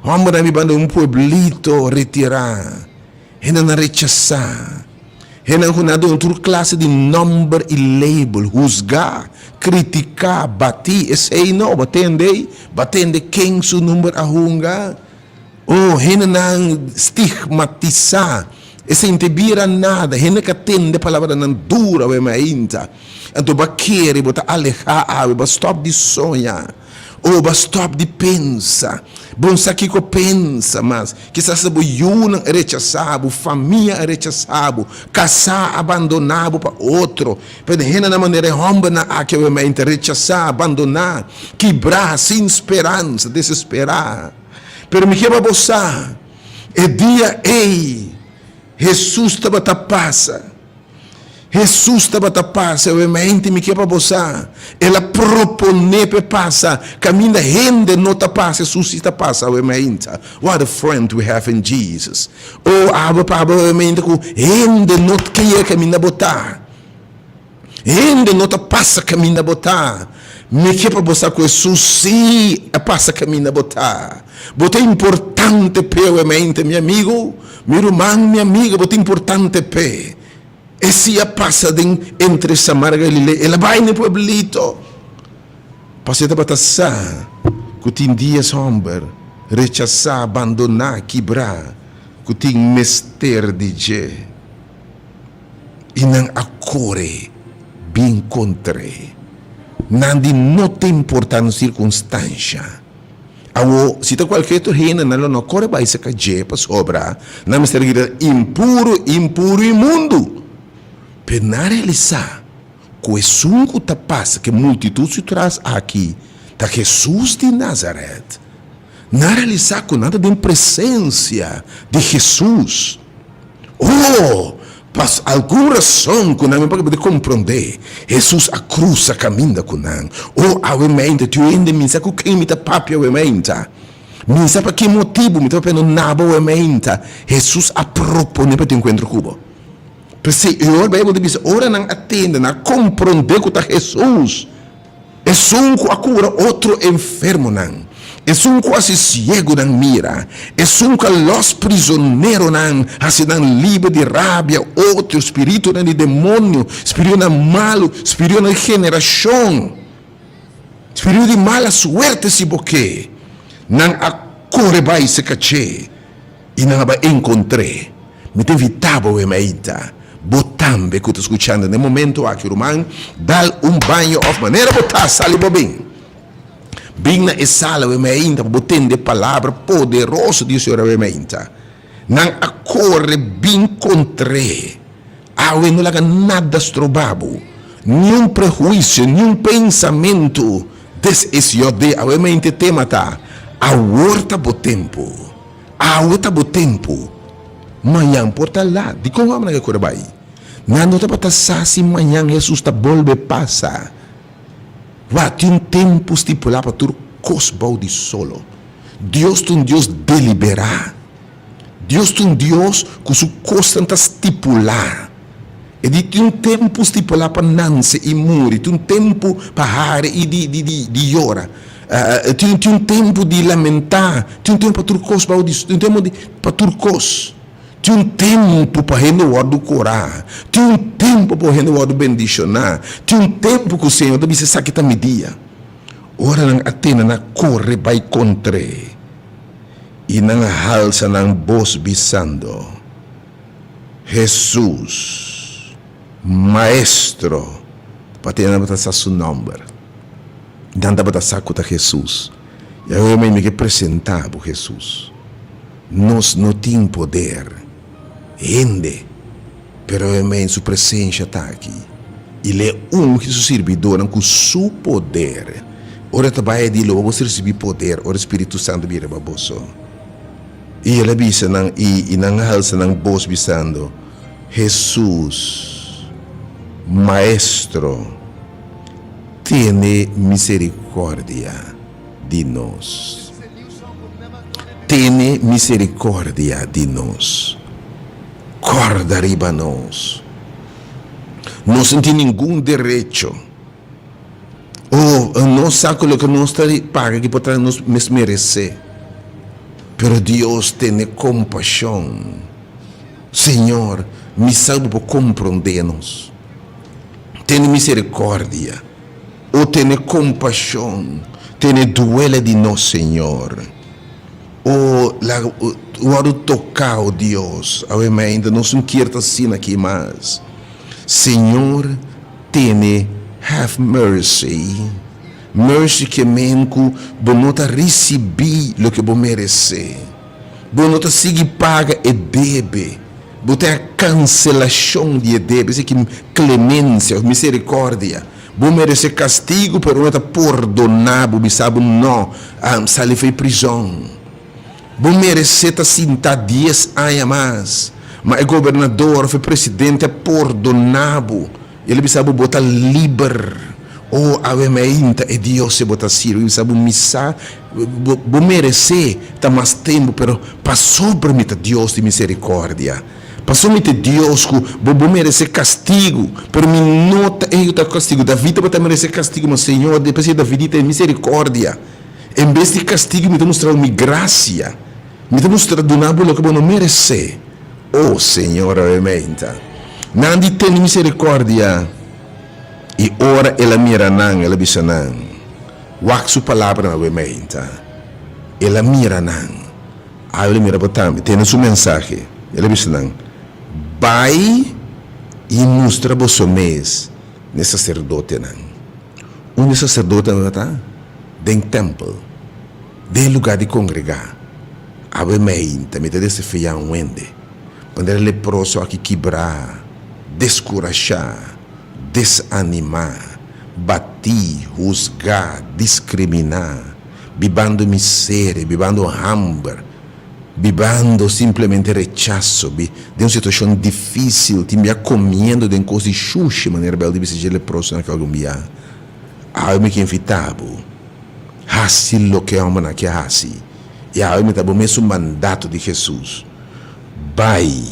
Hòmbernan biba den un pueblito retirá. Hendenan rechasá. Hendenan ku nan a duna tur klase di nòmber i label, husgá, kritiká, batí, esei no, bo tende ei? Bo a tende ken su number a hunga? Oh, hendenan stigmatisá, esei no ta bira nada, hende ka tende palabranan duru awe mainta. Anto bo a kere, bo ta alehá awe, bo a stòp di soña. Oh, bo a stòp di pensa. Bo no sa kiko pensa mas. Kisas ta bo yunan a rechasá bo, famia a rechasá bo, kasá a bandoná bo pa otro. Pero hendenan manera e hòmbernan aki awe ta rechasá, bandoná, kibrá, sin speransa, desesperá. Pero mi ke pa bo sa, e dia ei Hesus tabata pasa. Hesus tabata pasa e mente, mi ke pa bo sa. El a proponé p'e pasa kaminda hende no ta pasa, Hesus si ta pasa awe mente. What a friend we have in Jesus. Oh, abo pa abo awe mente ku hende no ke yega kaminda bo ta. Hende no ta pasa kaminda bo ta. Mi ke pa bo sa ku Hesus si a pasa kaminda bo ta. Bo ta importante p'e awe mente, mi amigu, mi ruman, mi amiga, bo ta importante p'e. E si a pasa den entre Samar i Galilea, el a bai na e pueblito. Pasobra e tabata sa ku tin dies hòmber rechasá, bandoná, kibrá, ku tin mester di dje. I nan a kore bin kontr'é. Nan di no ta importá nos sirkunstansha. Awor, si ta kualke otro hende, nan lo no kore bai serka dje, pasobra nan mester a grita, Impuru, impuru, inmundu! Pero nan a realisá ku esun ku ta pasa ku e multitut su tras aki ta Hesus di Nazaret. Nan a realisá ku nan ta den presensia di Hesus. Oh, pa algun rason ku nan no por komprondé, Hesus a krusa kaminda ku nan. Oh, awe meinta, tin un hende mi sa ku ken mi ta papia awe meinta. Mi sa pa ki motibu mi ta papiando na bo awe meinta. Hesus a proponé pa tin enkuentro ku bo. P'esei, e ora Beibel ta bisa, ora nan a tende, nan a komprondé ku ta Hesus. Esun ku a kura otro enfermonan, esun ku hasi siegunan mira, esun ku a lòs prizoneronan, hasi nan liber di rabia, odio, spiritunan di demonio, spiritunan malu, spiritunan di generashon, spiritu di mala suerte si bo ke. Nan a kore bai serka dje. I nan a bai enkontr'é. Mi ta invitá bo wemaita, bo tambe ku ta skuchando na e momento aki, ruman, dal un baño òf manera bo ta, sali bo bin. Bin na e sala wemainta pa bo tende e palabra poderoso di Señor wemainta. Nan a kore bin kontr'é. Awe no laga nada stroba bo, niun prehuisio, niun pensamentu. This is your day. Awe mente tema ta, Awor ta bo tempu. Awe ta bo tempu. Mañan por ta lat. Dikon hòmbernan ke kore bai? Nan no tabata sa si mañan Hesus ta bolbe pasa. Wak, tin un tempu stipulá pa tur kos bou di solo. Dios ta un Dios deliberá. Dios ta un Dios ku su kosnan ta stipulá. E di tin un tempu stipulá pa nanse i muri, tin un tempu pa hari i di di di di yora, tin tin un tempu di lamentá, tin un tempu pa tur kos bou di tin un tempu di pa tur kos. Tin un tempu pa hende wòrdu korá, tin un tempu pa hende wòrdu bendishoná, tin un tempu ku Señor ta bisa esaki ta mi dia. Ora nan a tene nan a kore bai kontr'é. I nan a halsa nan bos bisando, Hesus, Maestro! Pasobra nan tabata sa su nòmber. Nan tabata sa ku ta Hesus. I awor mi ke presentá bo Hesus. Nos no tin poder, hende. Pero e men su presencia ta aki, i l'e ungi su sirbidornan cu su poder. Ora e ta bai e di, Lo boso ricibi poder ora e Spiritu Santu bini riba boso. I el a bisa nan, i nan a halsa nan bos bisando, Hesus, Maestro, tene misericordia di nos. Tene misericordia di nos. Kòrda riba nos. Nos no tin ningun derecho. O nos sa ku loke nos ta paga aki por ta nos mes meresé. Pero Dios tene kompashon. Señor, mi sa ku bo por komprondé nos. Tene miserikòrdia. O tene kompashon. Tene duele di nos, Señor. O laga wòrdu toká, o Dios, awe mainta nos no kier ta asina aki mas. Señor, tene, have mercy. Mercy ke men ku bo no ta risibí loke bo meresé. Bo no ta sigui paga e debe. Bo ta e kanselashon di e debe. Esei ki klemensia òf miserikòrdia. Bo merece castigo pero no ta pordona bo bisa bo no a sali fei prison. Bo merece ta sinta dies aña mas ma e gobernador of e presidente a pordona bo y el a bisa bo bo ta liber. Oh awe meinta e Dios e bo ta sirbi bisa bo mi sa bo merece ta mas tempo pero pasobra mi ta Dios di misericordia. Pasobra mi ta e Dios ku bo bo meresé kastigu, pero mi no ta ehecuta kastigu. David tabata meresé kastigu, ma Señor, despues di David i ta misericordia. En bes di kastigu mi ta mustra bo mi grasia. Mi ta mustra duna bo loke bo no meresé. O Señor, awe meinta. Nan di tene misericordia. I ora el a mira nan, el a bisa nan, Wak su palabranan awe meinta. El a mira nan. Awe lo mira bo tambe. Tene su mensahe. El a bisa nan, Bai i mustra boso mes n'e saserdotenan. Unda e saserdotenan tabata? Den tèmpel, den e lugá di kongregá. Awe meinta mi ta desafiá un hende manera e leproso aki kibrá, deskurashá, desanimá, batí, husgá, diskriminá. Bibando miseria, bibando hamber, bibando simplemente rechaso, bi den un situacion dificil, tin bia comiendo den cos di shushi, manera Bijbel ta bisa dje leprosonan aki algun bia. Awe mi ke invita bo, haci loke e hombernan aki a haci, i awe mi ta bo mesun mandato di Jesus, Bai,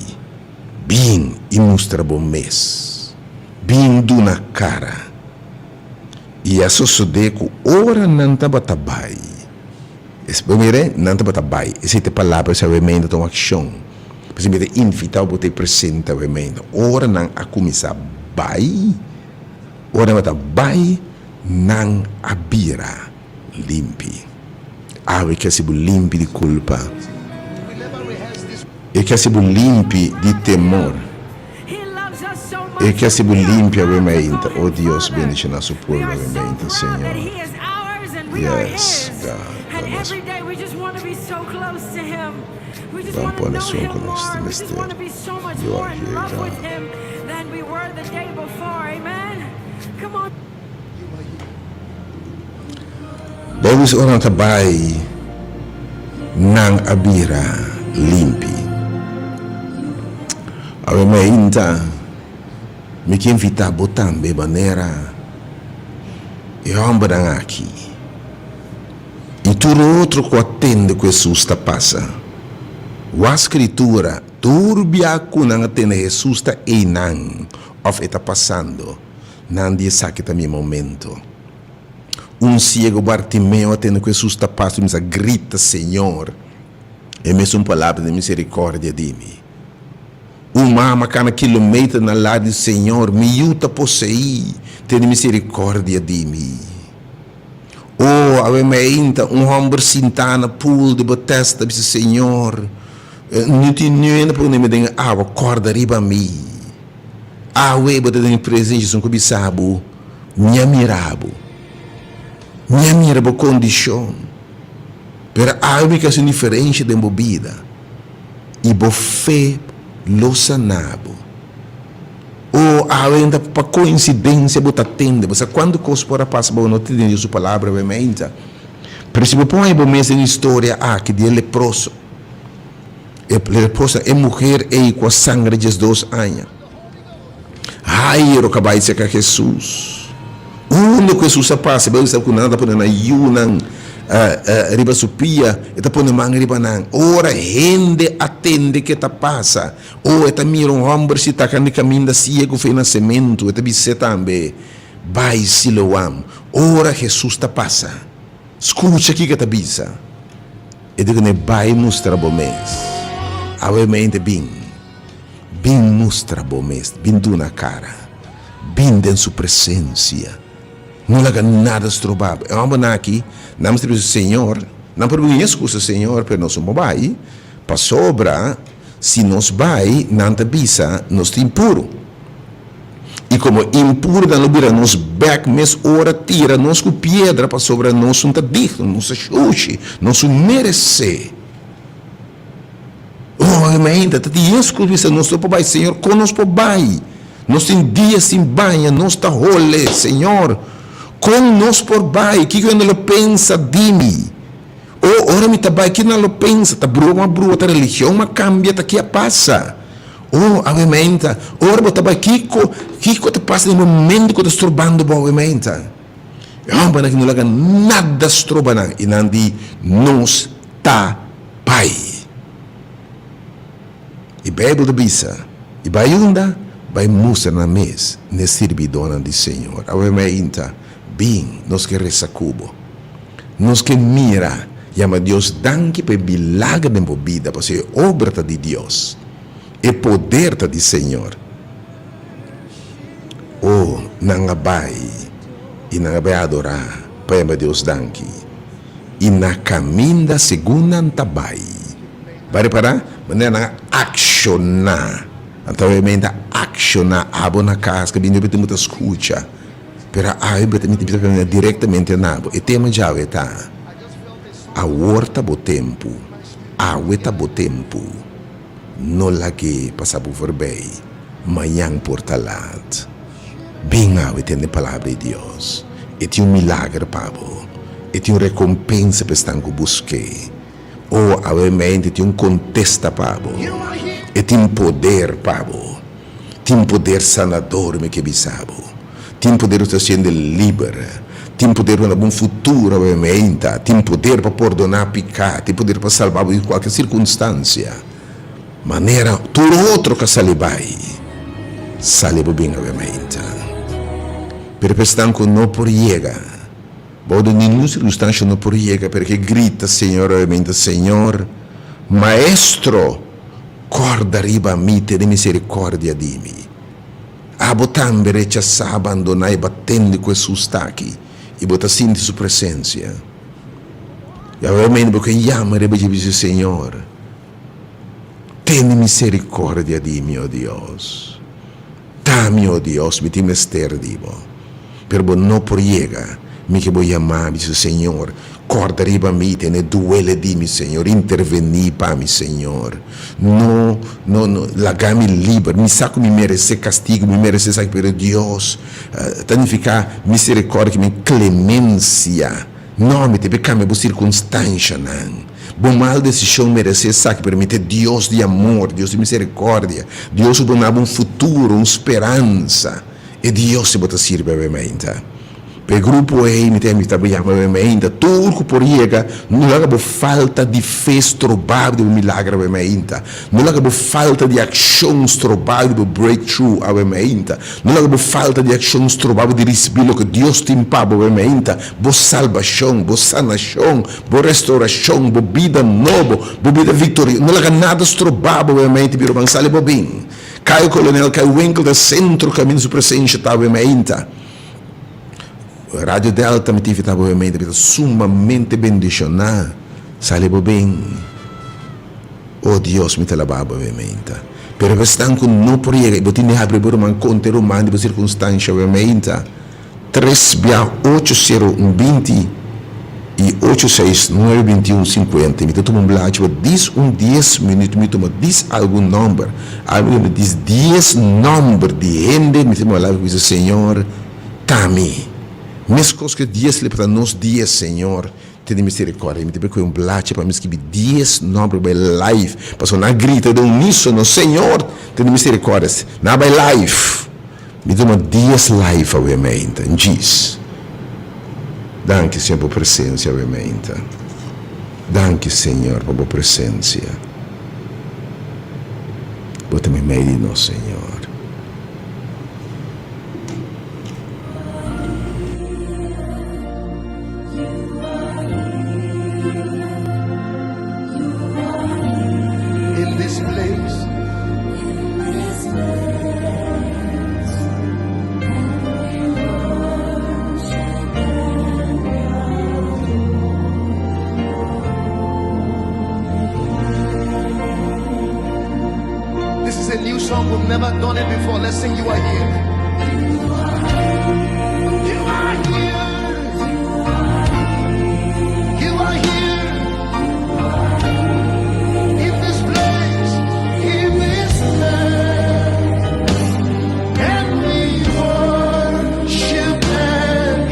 bin i mustra bo mes, bin duna cara. I a sosodé ku ora nan tabata bai, es, bo mira, nan tabata bai, esei ta e palabra, esei awemente ta un akshon. P'esei mi ta invitá bo ta e presente awemente. Ora nan a kuminsá bai, ora nan tabata bai, nan a bira limpi. Awe ke hasi bo limpi di kulpa. E ke hasi bo limpi di temor. E ke hasi bo limpi awe mainta. Oh Dios, bendiciona su pueblo awe mainta, Señor. Yes, God. Dan pone esun ku nos tin mester. You are here, God. Bobis ora nan ta bai, nan a bira limpi. Awe mainta mi ke invitá bo tambe manera e hòmbernan aki i tur otro ku a tende ku Hesus ta pasa. Wak Skritura tur bia ku nan a tende Hesus ta einan òf e ta pasando. Nan di esaki ta mi momento. Un siego Bartimeo a tende ku Hesus ta pasa i kuminsá grita, Señor, e mesun palabra di misericordia di mi. Un mama kana kilometer na lado di Señor, mi yu ta poseí, tene misericordia di mi. Oh, awe meinta un homber sintá na pool di Bethesda bisa, Señor, no tin niun hende pa pone mi den e awa, kòrda riba mi. Awe bo ta den presensia esun ku bisa bo, Mi a mira bo. Mi a mira bo kondishon. Pero awe mi ke hasi un diferensha den bo bida, i bo fe lo sana bo. O awe ta pa koinsidensia bo ta tende. Bo sa kuantu kos por a pasa pa bo no tende Dios su palabra awe meinta. Pero si bo pon bo mes den historia aki di e leproso. E leproso, e muher ei ku a sangra diesdos aña. Jairo ka bai serka Hesus. Unda ku Hesus a pasa, Beibel sa ku nan ta pone nan yunan riba su pia, e ta pone man riba nan. Ora hende a tende ke ta pasa, o e ta mira un hòmber sitá kanda di kaminda siegu for e nasementu, e ta bis'é tambe, Bai Siloam. Ora Hesus ta pasa, skucha kiko e ta bisa. E di kuné, Bai mustra bo mes. Awe mente bin. Bin mustra bo mes, bin duna kara, bin den su presensia. No laga nada stroba bo. E hòmbernan aki, nan mester bisa, Señor, nan por bin eskusa, Señor, pero nos no por bai, pasobra si nos bai, nan ta bisa nos ta impuru. I komo impuru nan lo bira nos bèk mes ora tira nos ku piedra, pasobra nos no ta digno, nos ta shushi, nos no meresé. Oh, gemeente, ta tin Hesus ku bisa nos no por bai. Señor, kon nos por bai? Nos tin dia sin baña, nos ta hole. Señor, kon nos por bai? Kiko hende lo pensa di mi? Oh, ora mi ta bai, kiko nan lo pensa? Ta brua m'a brua, ta religion m'a kambia, ta ki a pasa? Oh, awe meinta, ora bo ta bai, kiko, kiko ta pasa den momento ku ta strobando bo awe meinta? E hòmbernan aki no laga nada stroba nan, i nan di, Nos ta bai. E Bijbel ta bisa, I bai unda? Bai mustra nan mes n'e sirbidónan di Señor. Awe mainta, bin, nos ke resa ku bo. Nos ke mira, yama Dios danki pa e milager den bo bida, pasobra e obra ta di Dios. E poder ta di Señor. O, nan a bai, i nan a bai adorá pa yama Dios danki. I na kaminda segun nan ta bai. Bo a repará manera nan a akshoná? Nan ta obviamente a akshoná. Abo na kas ka bini bo ta skucha, pero awe bo ta miti ta direktamente na bo. E tema djawe ta, Awor ta bo tempu, awe ta bo tempu. No lag'é pasa bo forbei, mañan por ta lat. Bin awe tende palabra di Dios. E tin un milager pa bo. E tin un rekompensa pa esnan ku busk'é. O, awe mente tin un kontesta pa bo. E tin poder pa bo. Tin poder sanador, mi ke bisa bo. Tin poder pa ta hende liber. Tin poder pa duna bo un futuro awe meinta. Tin poder pa pordoná piká. Tin poder pa salba bo di kualke sirkunstansia. Manera tur otro ka sali bai, sali bo bin awe mainta. Pero pa esnan ku no por yega, bou di ningun sirkunstansha no por yega, pero ke grita Señor awe mainta, Señor, Maestro, kòrda riba mi, tene miserikordia di mi. Abo tambe rechasá, abandoná i batende ku Hesus ta aki, i bo ta sinti Su presensia. I awe mainta bo ke yama riba dje i bisa, Señor. Tene misericordia di mi, o Dios. Ta mi, o Dios, mi tin mester di bo. Pero bo no por yega, mi ke bo yama mi, Señor, corda riba mi, tene duele di mi, Señor, interveni pa mi, Señor. No, no, no, laga mi liber. Mi sa cu mi merece castigo, mi merece esaki, pero Dios, ta nifica misericordia ki men clemencia. No, mi ta be cambia bo circunstancianan. Bo mal decision merece esaki, pero mi ta e Dios di amor, Dios di misericordia, Dios cu duna bo un futuro, un speransa. E Dios si bo ta sirbi awe mainta. Pa e grupo ei mi ta invita bo yama awe mainta. Tur ku por yega, no laga bo falta di fe stroba di bo milager awe mainta. No laga bo falta di akshon stroba di bo breakthrough awe mainta. No laga bo falta di akshon stroba bo di risibi loke Dios tin pa bo awe mainta, bo salbashon, bo sanashon, bo restourashon, bo bida nobo, bo bida viktorioso. No laga nada stroba bo awe mainta, mi ruman. Sali bo bin. Kai Kolonel Kai Winkel ta sentro kaminda su presensha ta awe mainta. Radio Delta mi ta invita bo awe mainta mi ta sumamente bendishoná. Sali bo bin. O Dios mi ta laba bo awe mainta. Pero esnan ku no por yega i bo tin di habri bo ruman konta e ruman di bo sirkunstansha awe mainta. Tres bia ocho sero un 20 i ocho seis nuebe 21 50. Mi ta tuma un blachi pa dis un dies minuut mi tuma dis algun nomber. Algu mi dis dies nomber di hende mi ta tuma palabra ku bisa Señor ta mi. Meskos ku e dies lepra ta nos dies Señor tene misericordia. Mi ta p'e kohe un blachi pa mi skibi dies nomber ku bai live pasobra nan a grita den unisono Señor tene misericordia. Nan a bai live. Mi tuma dies live awe meinta. Djis. Danki Señor pa bo presencia awe meinta. Danki Señor pa bo presencia. Bo ta meimei di nos Señor. In this place. This is a new song. We've never done it before. Let's sing You Are Here. You are here. You are here. In this place. In this place. And we worship and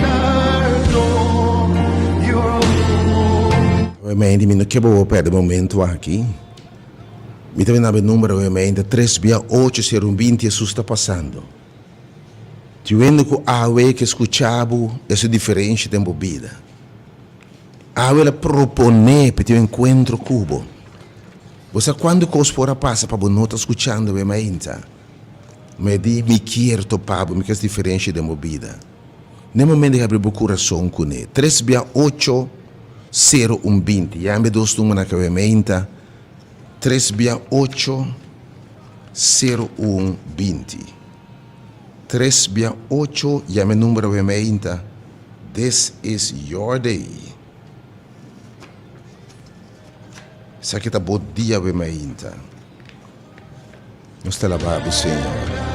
adore your Obviamente mi no ke bo perde momento aki. Mi ta bini na bo numero obviamente tres bia ocho sero un 20 Jesus ta pasando. Tin hende ku awe ke skucha bo e su diferensha den bo bida. Awe el a proponé pa tin un enkuentro ku bo. Bo sa kuantu kos por a pasa pa bo no ta skuchando bo e mainta? Ma e di, Mi kier topa bo, mi kier hasi diferensha den bo bida. Na e momento habri bo kurason kuné. Tres bia ocho, sero un 20. Yambe dos numbernan ku awe mainta, tres bia ocho, sero un 20. Tres bia ocho, yambe number awe mainta. This is your day. Esaki ta bo dia awe mainta. Nos ta laba bo, Señor.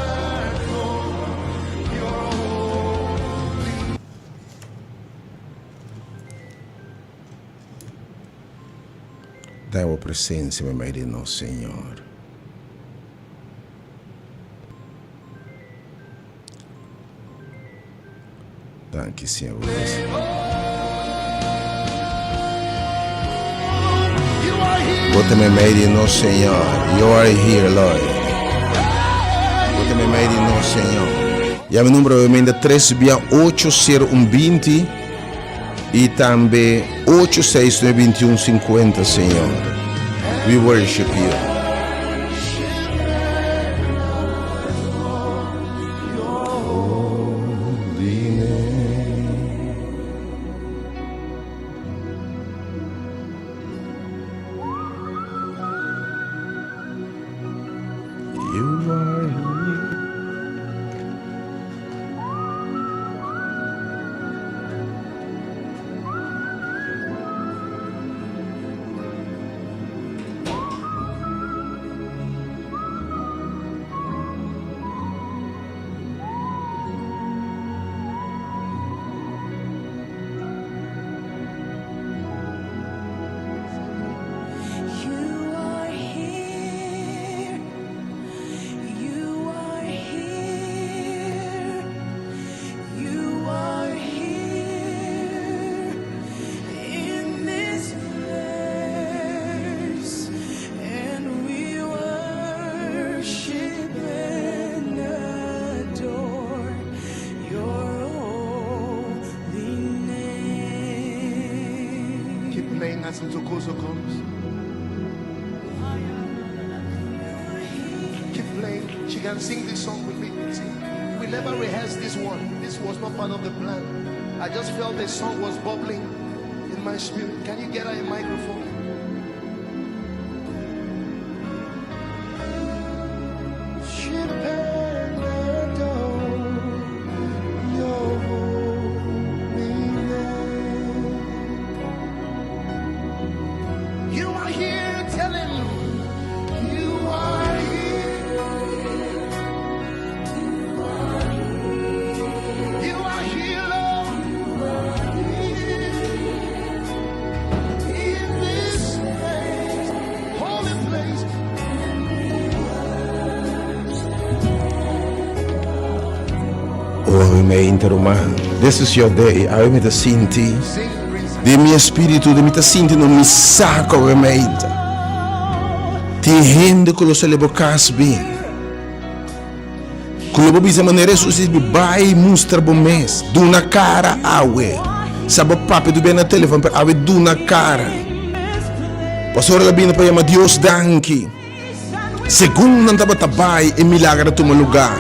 Da bo presencia meimei di nos, Señor. Danki Señor bo Bo ta meimei di nos Señor. You are here Lord. Bo ta meimei di nos Señor. Ya mi numero obviamente 3 bia 8 0 1 20 y tambe 8 6 9 21 50 Señor. We worship you. As Ntokozo comes. Keep playing. She can sing this song with me. See, we never rehearsed this one. This was not part of the plan. I just felt the song was bubbling in my spirit. Can you get her a microphone? You are here, tell him you are here. You are here, Lord. In this place, holy place. Oh, awe mainta ruman. This is your day. Awe mi ta sinti. Den mi espíritu, den mi ta sinti no mi sa ku awe mainta. Tin hende ku lo sali bo kas bin. Ku lo bo bisa manera Hesus di bai mustra bo mes. Duna kara awe. Sa bo papia tu bia na telefon, pero awe duna kara. Pasobra ta bini pa yama Dios danki. Segun nan tabata bai, e milager a tuma lugá.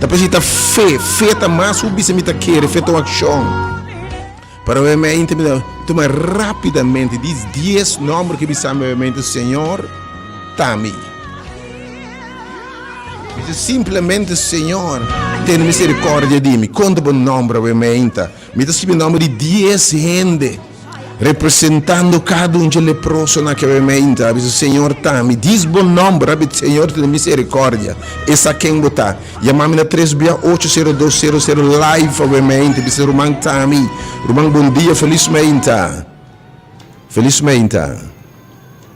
Ta p'esei ta fe. Fe ta mas ku bisa mi ta kere, fe ta un akshon. Pero obviamente mi ta tuma rápidamente di dies nòmber ku bisa mi obviamente Señor ta mi. Bisa simplemente Señor tene misericordia di mi. Konta bo nòmber obviamente. Mi ta skibi nòmber di dies hende. Representando kada un dje leprosonan ke awe meinta, a bisa, Señor ta mi. Dis bo nòmber, a bisa, Señor tene miserikordia. E sa ken bo ta. Yama mi na tres bia 80200 live awe meinta. Bisa, Ruman ta mi. Ruman bon dia, felis meinta. Felis meinta.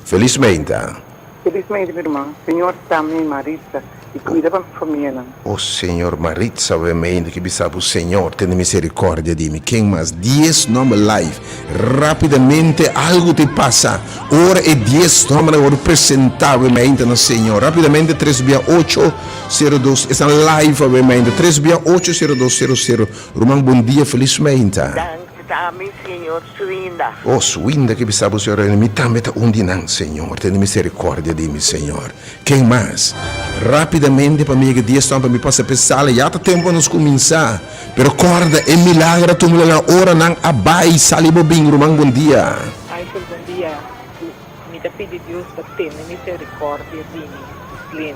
Felis meinta. Felis meinta mi ruman. Señor ta mi, Maritza, i kuida pa mi famianan. O Señor, Maritza awe meinta ki bisa bo Señor tene misericordia di mi. Ken mas? Dies nomber live. Rapidamente algo te pasa ora e dies nombernan worde presenta awe meinta na Señor. Rapidamente tres bia ocho sero dos esnan live awe meinta tres bia ocho sero dos sero sero. Ruman bon dia felis meinta. Danki ta mi Señor Swinda. O Swinda ki bisa bo Señor mi tambe ta un di nan Señor tene misericordia di mi Señor. Ken mas? Rápidamente pa mi yega di esnan pa mi pasa p'e sala. Ya ta tempu pa nos kuminsá. Pero kòrda, e milager a tuma lugá ora nan a bai. Sali bo bin, ruman. Bon dia. Michael, bon dia. Mi ta pidi Dios pa tene miserikòrdia di mi. Sislin.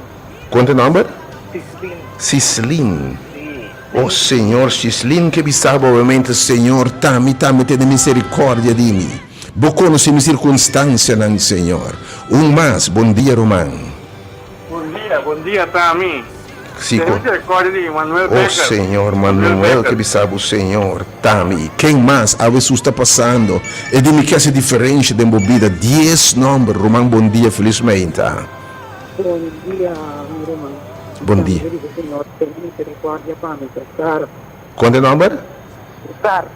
Kon ta e nòmber? Sislin. Sislin. Sí. O Señor, Sislin ke bisa bo obviamente, Señor, ta mi tambe tene miserikòrdia di mi. Bo konosé mi sirkunstansianan, Señor. Un mas, bon dia ruman. Bon dia, bon dia ta mi. Si Tene misericordia di Manuel Oh Becker. Señor, Manuel Manuel ke Becker. bisa bo Señor, ta mi. Ken mas? Awe sus ta pasando. E di mi ke hasi diferensha den bo bida. Dies nomber, ruman bon dia, felis meinta. Bon dia mi ruman. Bon dia. Tambe di Señor tene misericordia pa mi. Sara. Kon ta e nomber? Sara.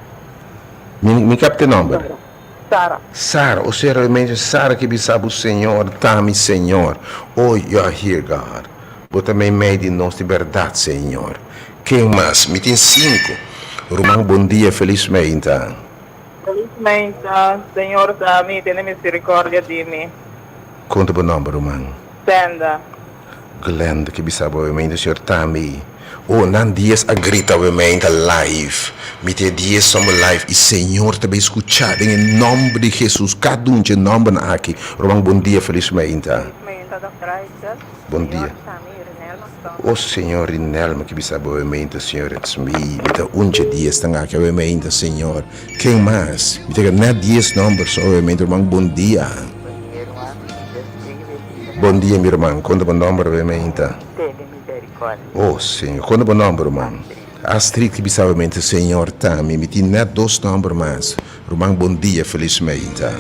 Mi mi kapte nomber. Sara. Sara, o sea realmente Sara ke bisa bo Señor ta mi Señor. Oh, you are here God. Bo ta meimei di nos di berdad Señor. Ken mas? Mi tin sinku. Ruman bon dia, felis meinta. Felis meinta, Señor ta mi, tene misericordia di mi. Kon ta bo nomber ruman? Glenda. Glenda ke bisa bo obviamente señor tambe oh nan dies a grita obviamente live mi tin e dies somber live y señor ta bay scucha den e nomber di Jesus cada un dje nombernan aki ruman bon dia feliz meinta. Feliz meinta Doctor Isaac. Bon dia. Señor Sammy Rinelma Stone. Oh señor Rinelma ke bisa bo obviamente señor it's me mi ta un dje diesnan aki obviamente señor ken mas mi ta net dies nomber so obviamente ruman bon dia. Bon dia ruman Dios te Bon dia mi ruman, konta bo nomber awe meinta? Tene misericordia. Oh Señor, konta bo nomber ruman? Astrid ki bisa awe meinta, Señor ta mi, mi tin net dos nomber mas. Ruman bon dia, felis meinta.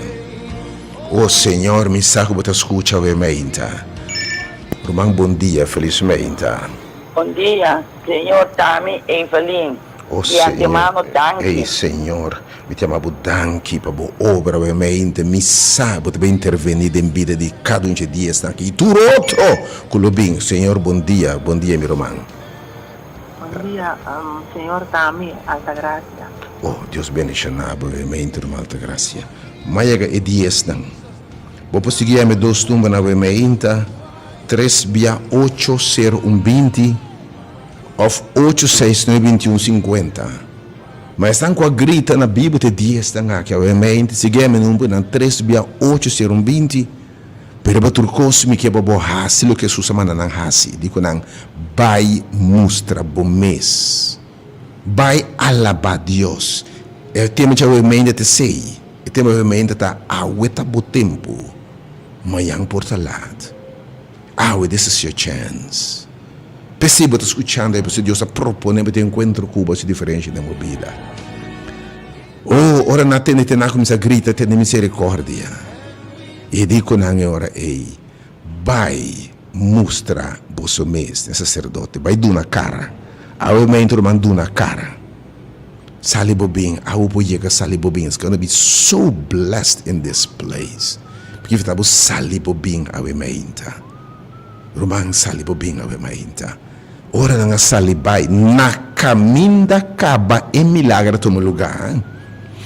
Oh Señor, mi sa ku bo ta skucha awe meinta. Ruman bon dia, felis meinta. Bon dia, Señor ta mi, Evelyn. Oh Di antemano Señor, danki. ey Señor, mi ta yama bo danki pa bo obra obviamente mi sa bo ta bay interveni den bida di cada un dje dies nan aki y tur otro cu lo bin. Señor bon dia, bon dia mi ruman. Bon Bon dia, Señor ta ami, Altagracia. Oh, Dios bendiciona bo e ruman Altagracia. M'a yega e diesnan. Bo por sigui yama e dos numbernan awe meinta, tres bia ocho sero un binti of ocho seis nuebe binti un sinkuenta. Ma esnan ku a grita na bibu ta e diesnan aki awe meinta. Sigui yama e numbernan tres bia ocho sero un binti. Pero riba tur kos mi ke pa bo hasi loke Hesus a manda nan hasi, di ku nan, Bai mustra bo mes. Bai alabá Dios. E tema djawe meinta ta esei. E tema djawe meinta ta, Awe ta bo tempu, mañan por ta lat. Awe, this is your chance. P'esei bo ta skuchando ei, pasobra Dios a proponé bo tin enkuentro ku bo, hasi diferensha den bo bida. Oh, ora nan a tende te nan a kuminsá grita, Tene miserikòrdia! I e di ku nan e ora ei, Bai mustra boso mes na e saserdote, bai duna kara. Awe meintu ruman duna kara. Sali bo bin, awe bo yega sali bo bin. It's gonna be so blessed in this place. P'kifo ta bo sali bo bin awe meinta. Ruman sali bo bin awe mainta. Ora nan a sali bai na kaminda kaba e milager a tuma lugá.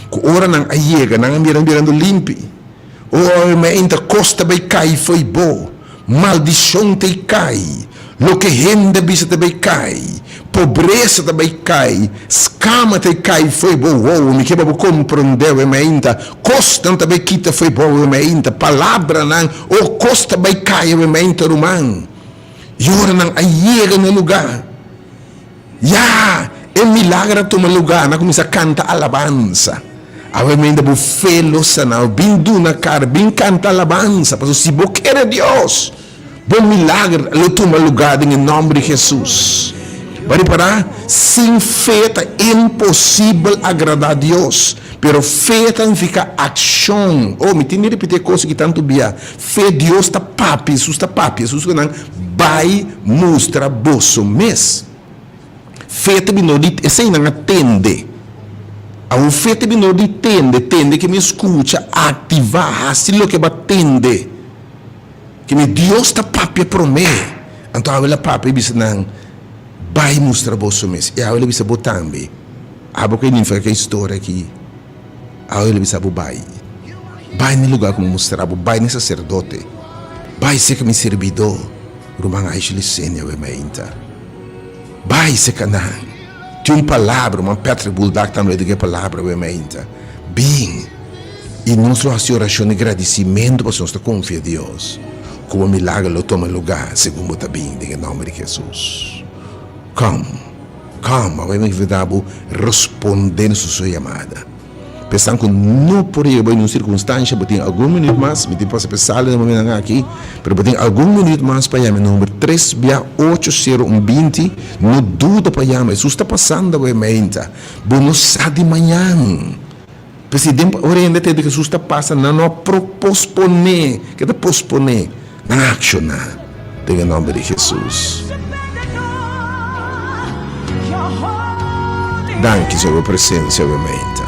Ku ora nan a yega nan a mira nan birando limpi. O awe mainta kos ta bai kai fo'i bo. Maldishon ta i kai. Loke hende a bisa ta bai kai. Pobresa ta bai kai. Skama ta i kai fo'i bo. Wow, mi ke pa bo komprondé awe mainta. Kosnan ta bai kita fo'i bo awe mainta. Palabranan, o kos ta bai kai awe mainta ruman. I ora nan a yega na e lugá, ya, e milager a tuma lugá, nan a kuminsá kanta alabansa. Awe meinta bo fe lo sana, bin duna kara, bin kanta alabansa, pasobra si bo kere Dios, bo milager lo tuma lugá den e nòmber di Hesus. Bo a ripará? Sin fe ta imposibel agradá Dios. Pero fe ta nifiká akshon. Oh, mi tin di ripití e kos aki tantu bia. Fe Dios ta papia, Hesus ta papia, Hesus ku nan, Bai mustra boso mes. Fe ta bini di, esei nan a tende. Awor fe ta bini di tende, tende ke mi skucha, aktivá, hasi loke bo a tende. Ke mi Dios ta papia promé. Anto awe el a papia i bisa nan, Bai mustra boso mes. I awe el a bisa bo tambe. Abo ku e ninfa ke historia aki. Awe el a bisa bo, Bai. Bai na e lugá ku mi mustra bo, bai na e saserdote. Bai serka mi sirbidó, ruman Aisha Licenia awe mainta. Bai serka nan. Tin un palabra, ruman Patrick Buldak tambe a diga e palabra awe mainta. Bin, i nos lo hasi orashon di gradisimentu pasobra nos ta konfia Dios ku bo milager lo tuma lugá segun bo ta bin den e nòmber di Hesus. Come, come, awe mi invitá bo respondé na su yamada. P'esnan ku no por yega bai nun sirkunstansha, bo tin algun minüt mas, mi tin pasa p'e sala den momentunan aki, pero bo tin algun minüt mas pa yama e number tres bia ocho sero un binti, no duda pa yama, Hesus ta pasando awe meinta, bo no sa di mañan. P'esei den ora hende a tende ku Hesus ta pasa, nan no a pro posponé, ke ta posponé? Nan a akshoná den e nòmber di Hesus. Danki Señor bo presencia awe mainta.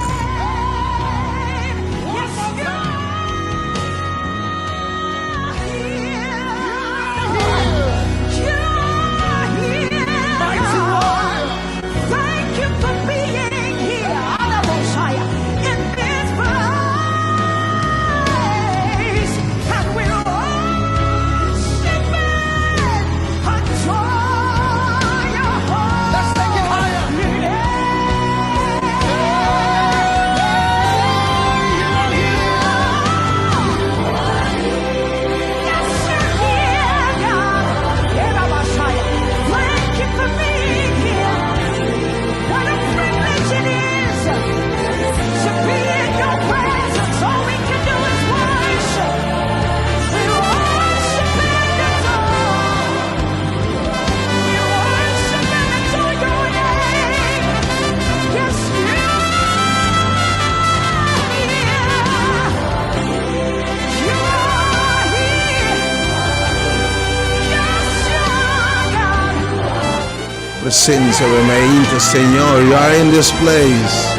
Presencia we mainta Señor you are in this place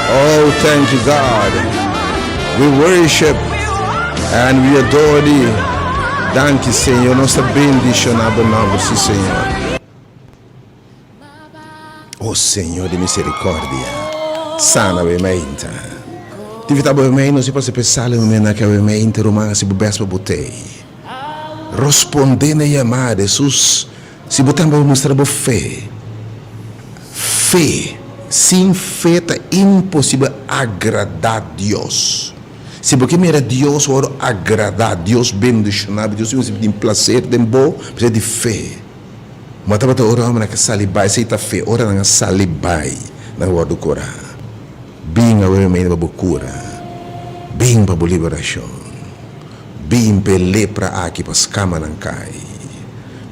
oh thank you God we worship and we adore thee danki Señor nos ta bendiciona bo nomber si Señor. O Señor di misericordia, sana awe mainta. Ti fita bo mei no si pasa pe sala mi mena ke awe mainta ruman hasi bo best pa bo tei. Rosponde na e yamada Hesus si bo tambe bo mustra bo fe. Fe, sin fe ta imposibel agrada Dios. Si bo ke mira Dios wòrdu agradá, Dios bendishoná bo, Dios tin plaser den bo, mester di fe. Ma tabata ora hòmbernan a sali bai, esei ta fe, ora nan a sali bai, nan a wòrdu kurá. Bin awe mei pa bo kura, bin pa bo liberashon, bin pa e lepra aki pa skamanan kai,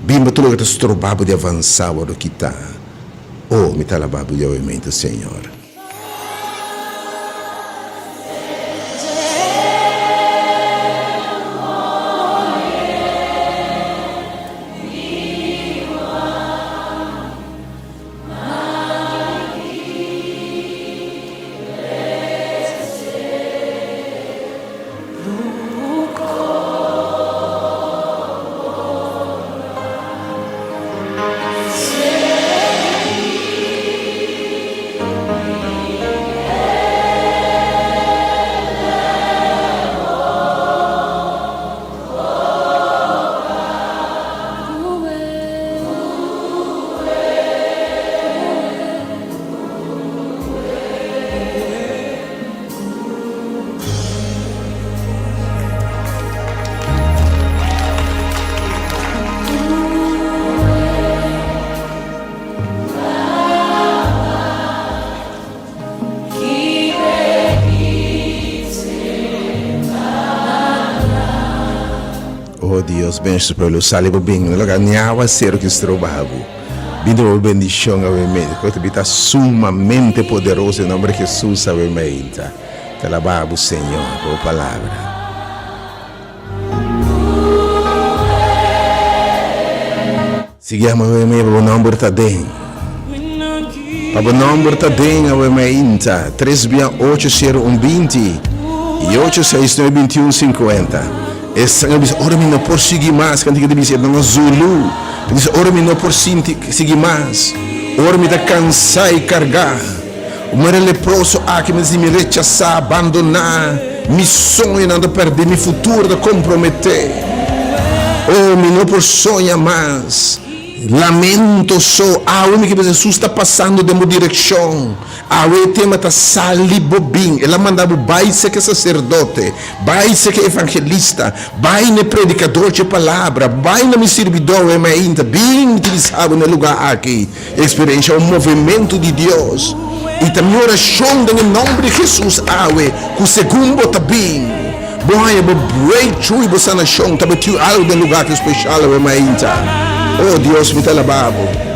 bin pa tur loke ta stroba bo di avansá wòrdu kitá. O, mi ta alabá bo di awe mei ta Señor. Oh Dios, ben su pueblo sali bo bin, no logra ni aguacero ki stroba bo. Bin duna bo bendicion awe mei. Ku ta bita sumamente poderoso en nombre di Jesus awe mei. Ta alaba bo Señor pa bo palabra. Sigui ama awe mei pa bo nomber ta den. Pa bo nomber ta den awe meinta. Tres bia ocho sero un 20 i ocho seis nuebe 21 50. E sangre bisa ora mi no por sigui mas. Kantika ta bisa e nan Zulu. Ta bisa ora mi no por sinti sigui mas. Ora mi ta kansa i kargá. Manera leproso aki mi ta sinti mi rechasá, bandoná. Mi soñonan ta pèrdí, mi futuro ta komprometé. Oh, mi no por soña mas. Lamento so. Awe mi ke bisa Hesus ta pasando den bo direkshon. Awe e tema ta sali bo bin. El a manda bo bai seke saserdote, bai seke evangelista, bai na e predikador dje palabra, bai na mi sirbidó awe mainta. Bin utilisa bo na e lugá aki. Eksperensha un movementu di Dios. I ta mi orashon den e nòmber di Hesus awe ku segun bo ta bin, bo haña bo breakthrough i bo sanashon. Ta betiw algu den lugá ki speshal awe mainta. Oh Dios, mi ta alabá bo.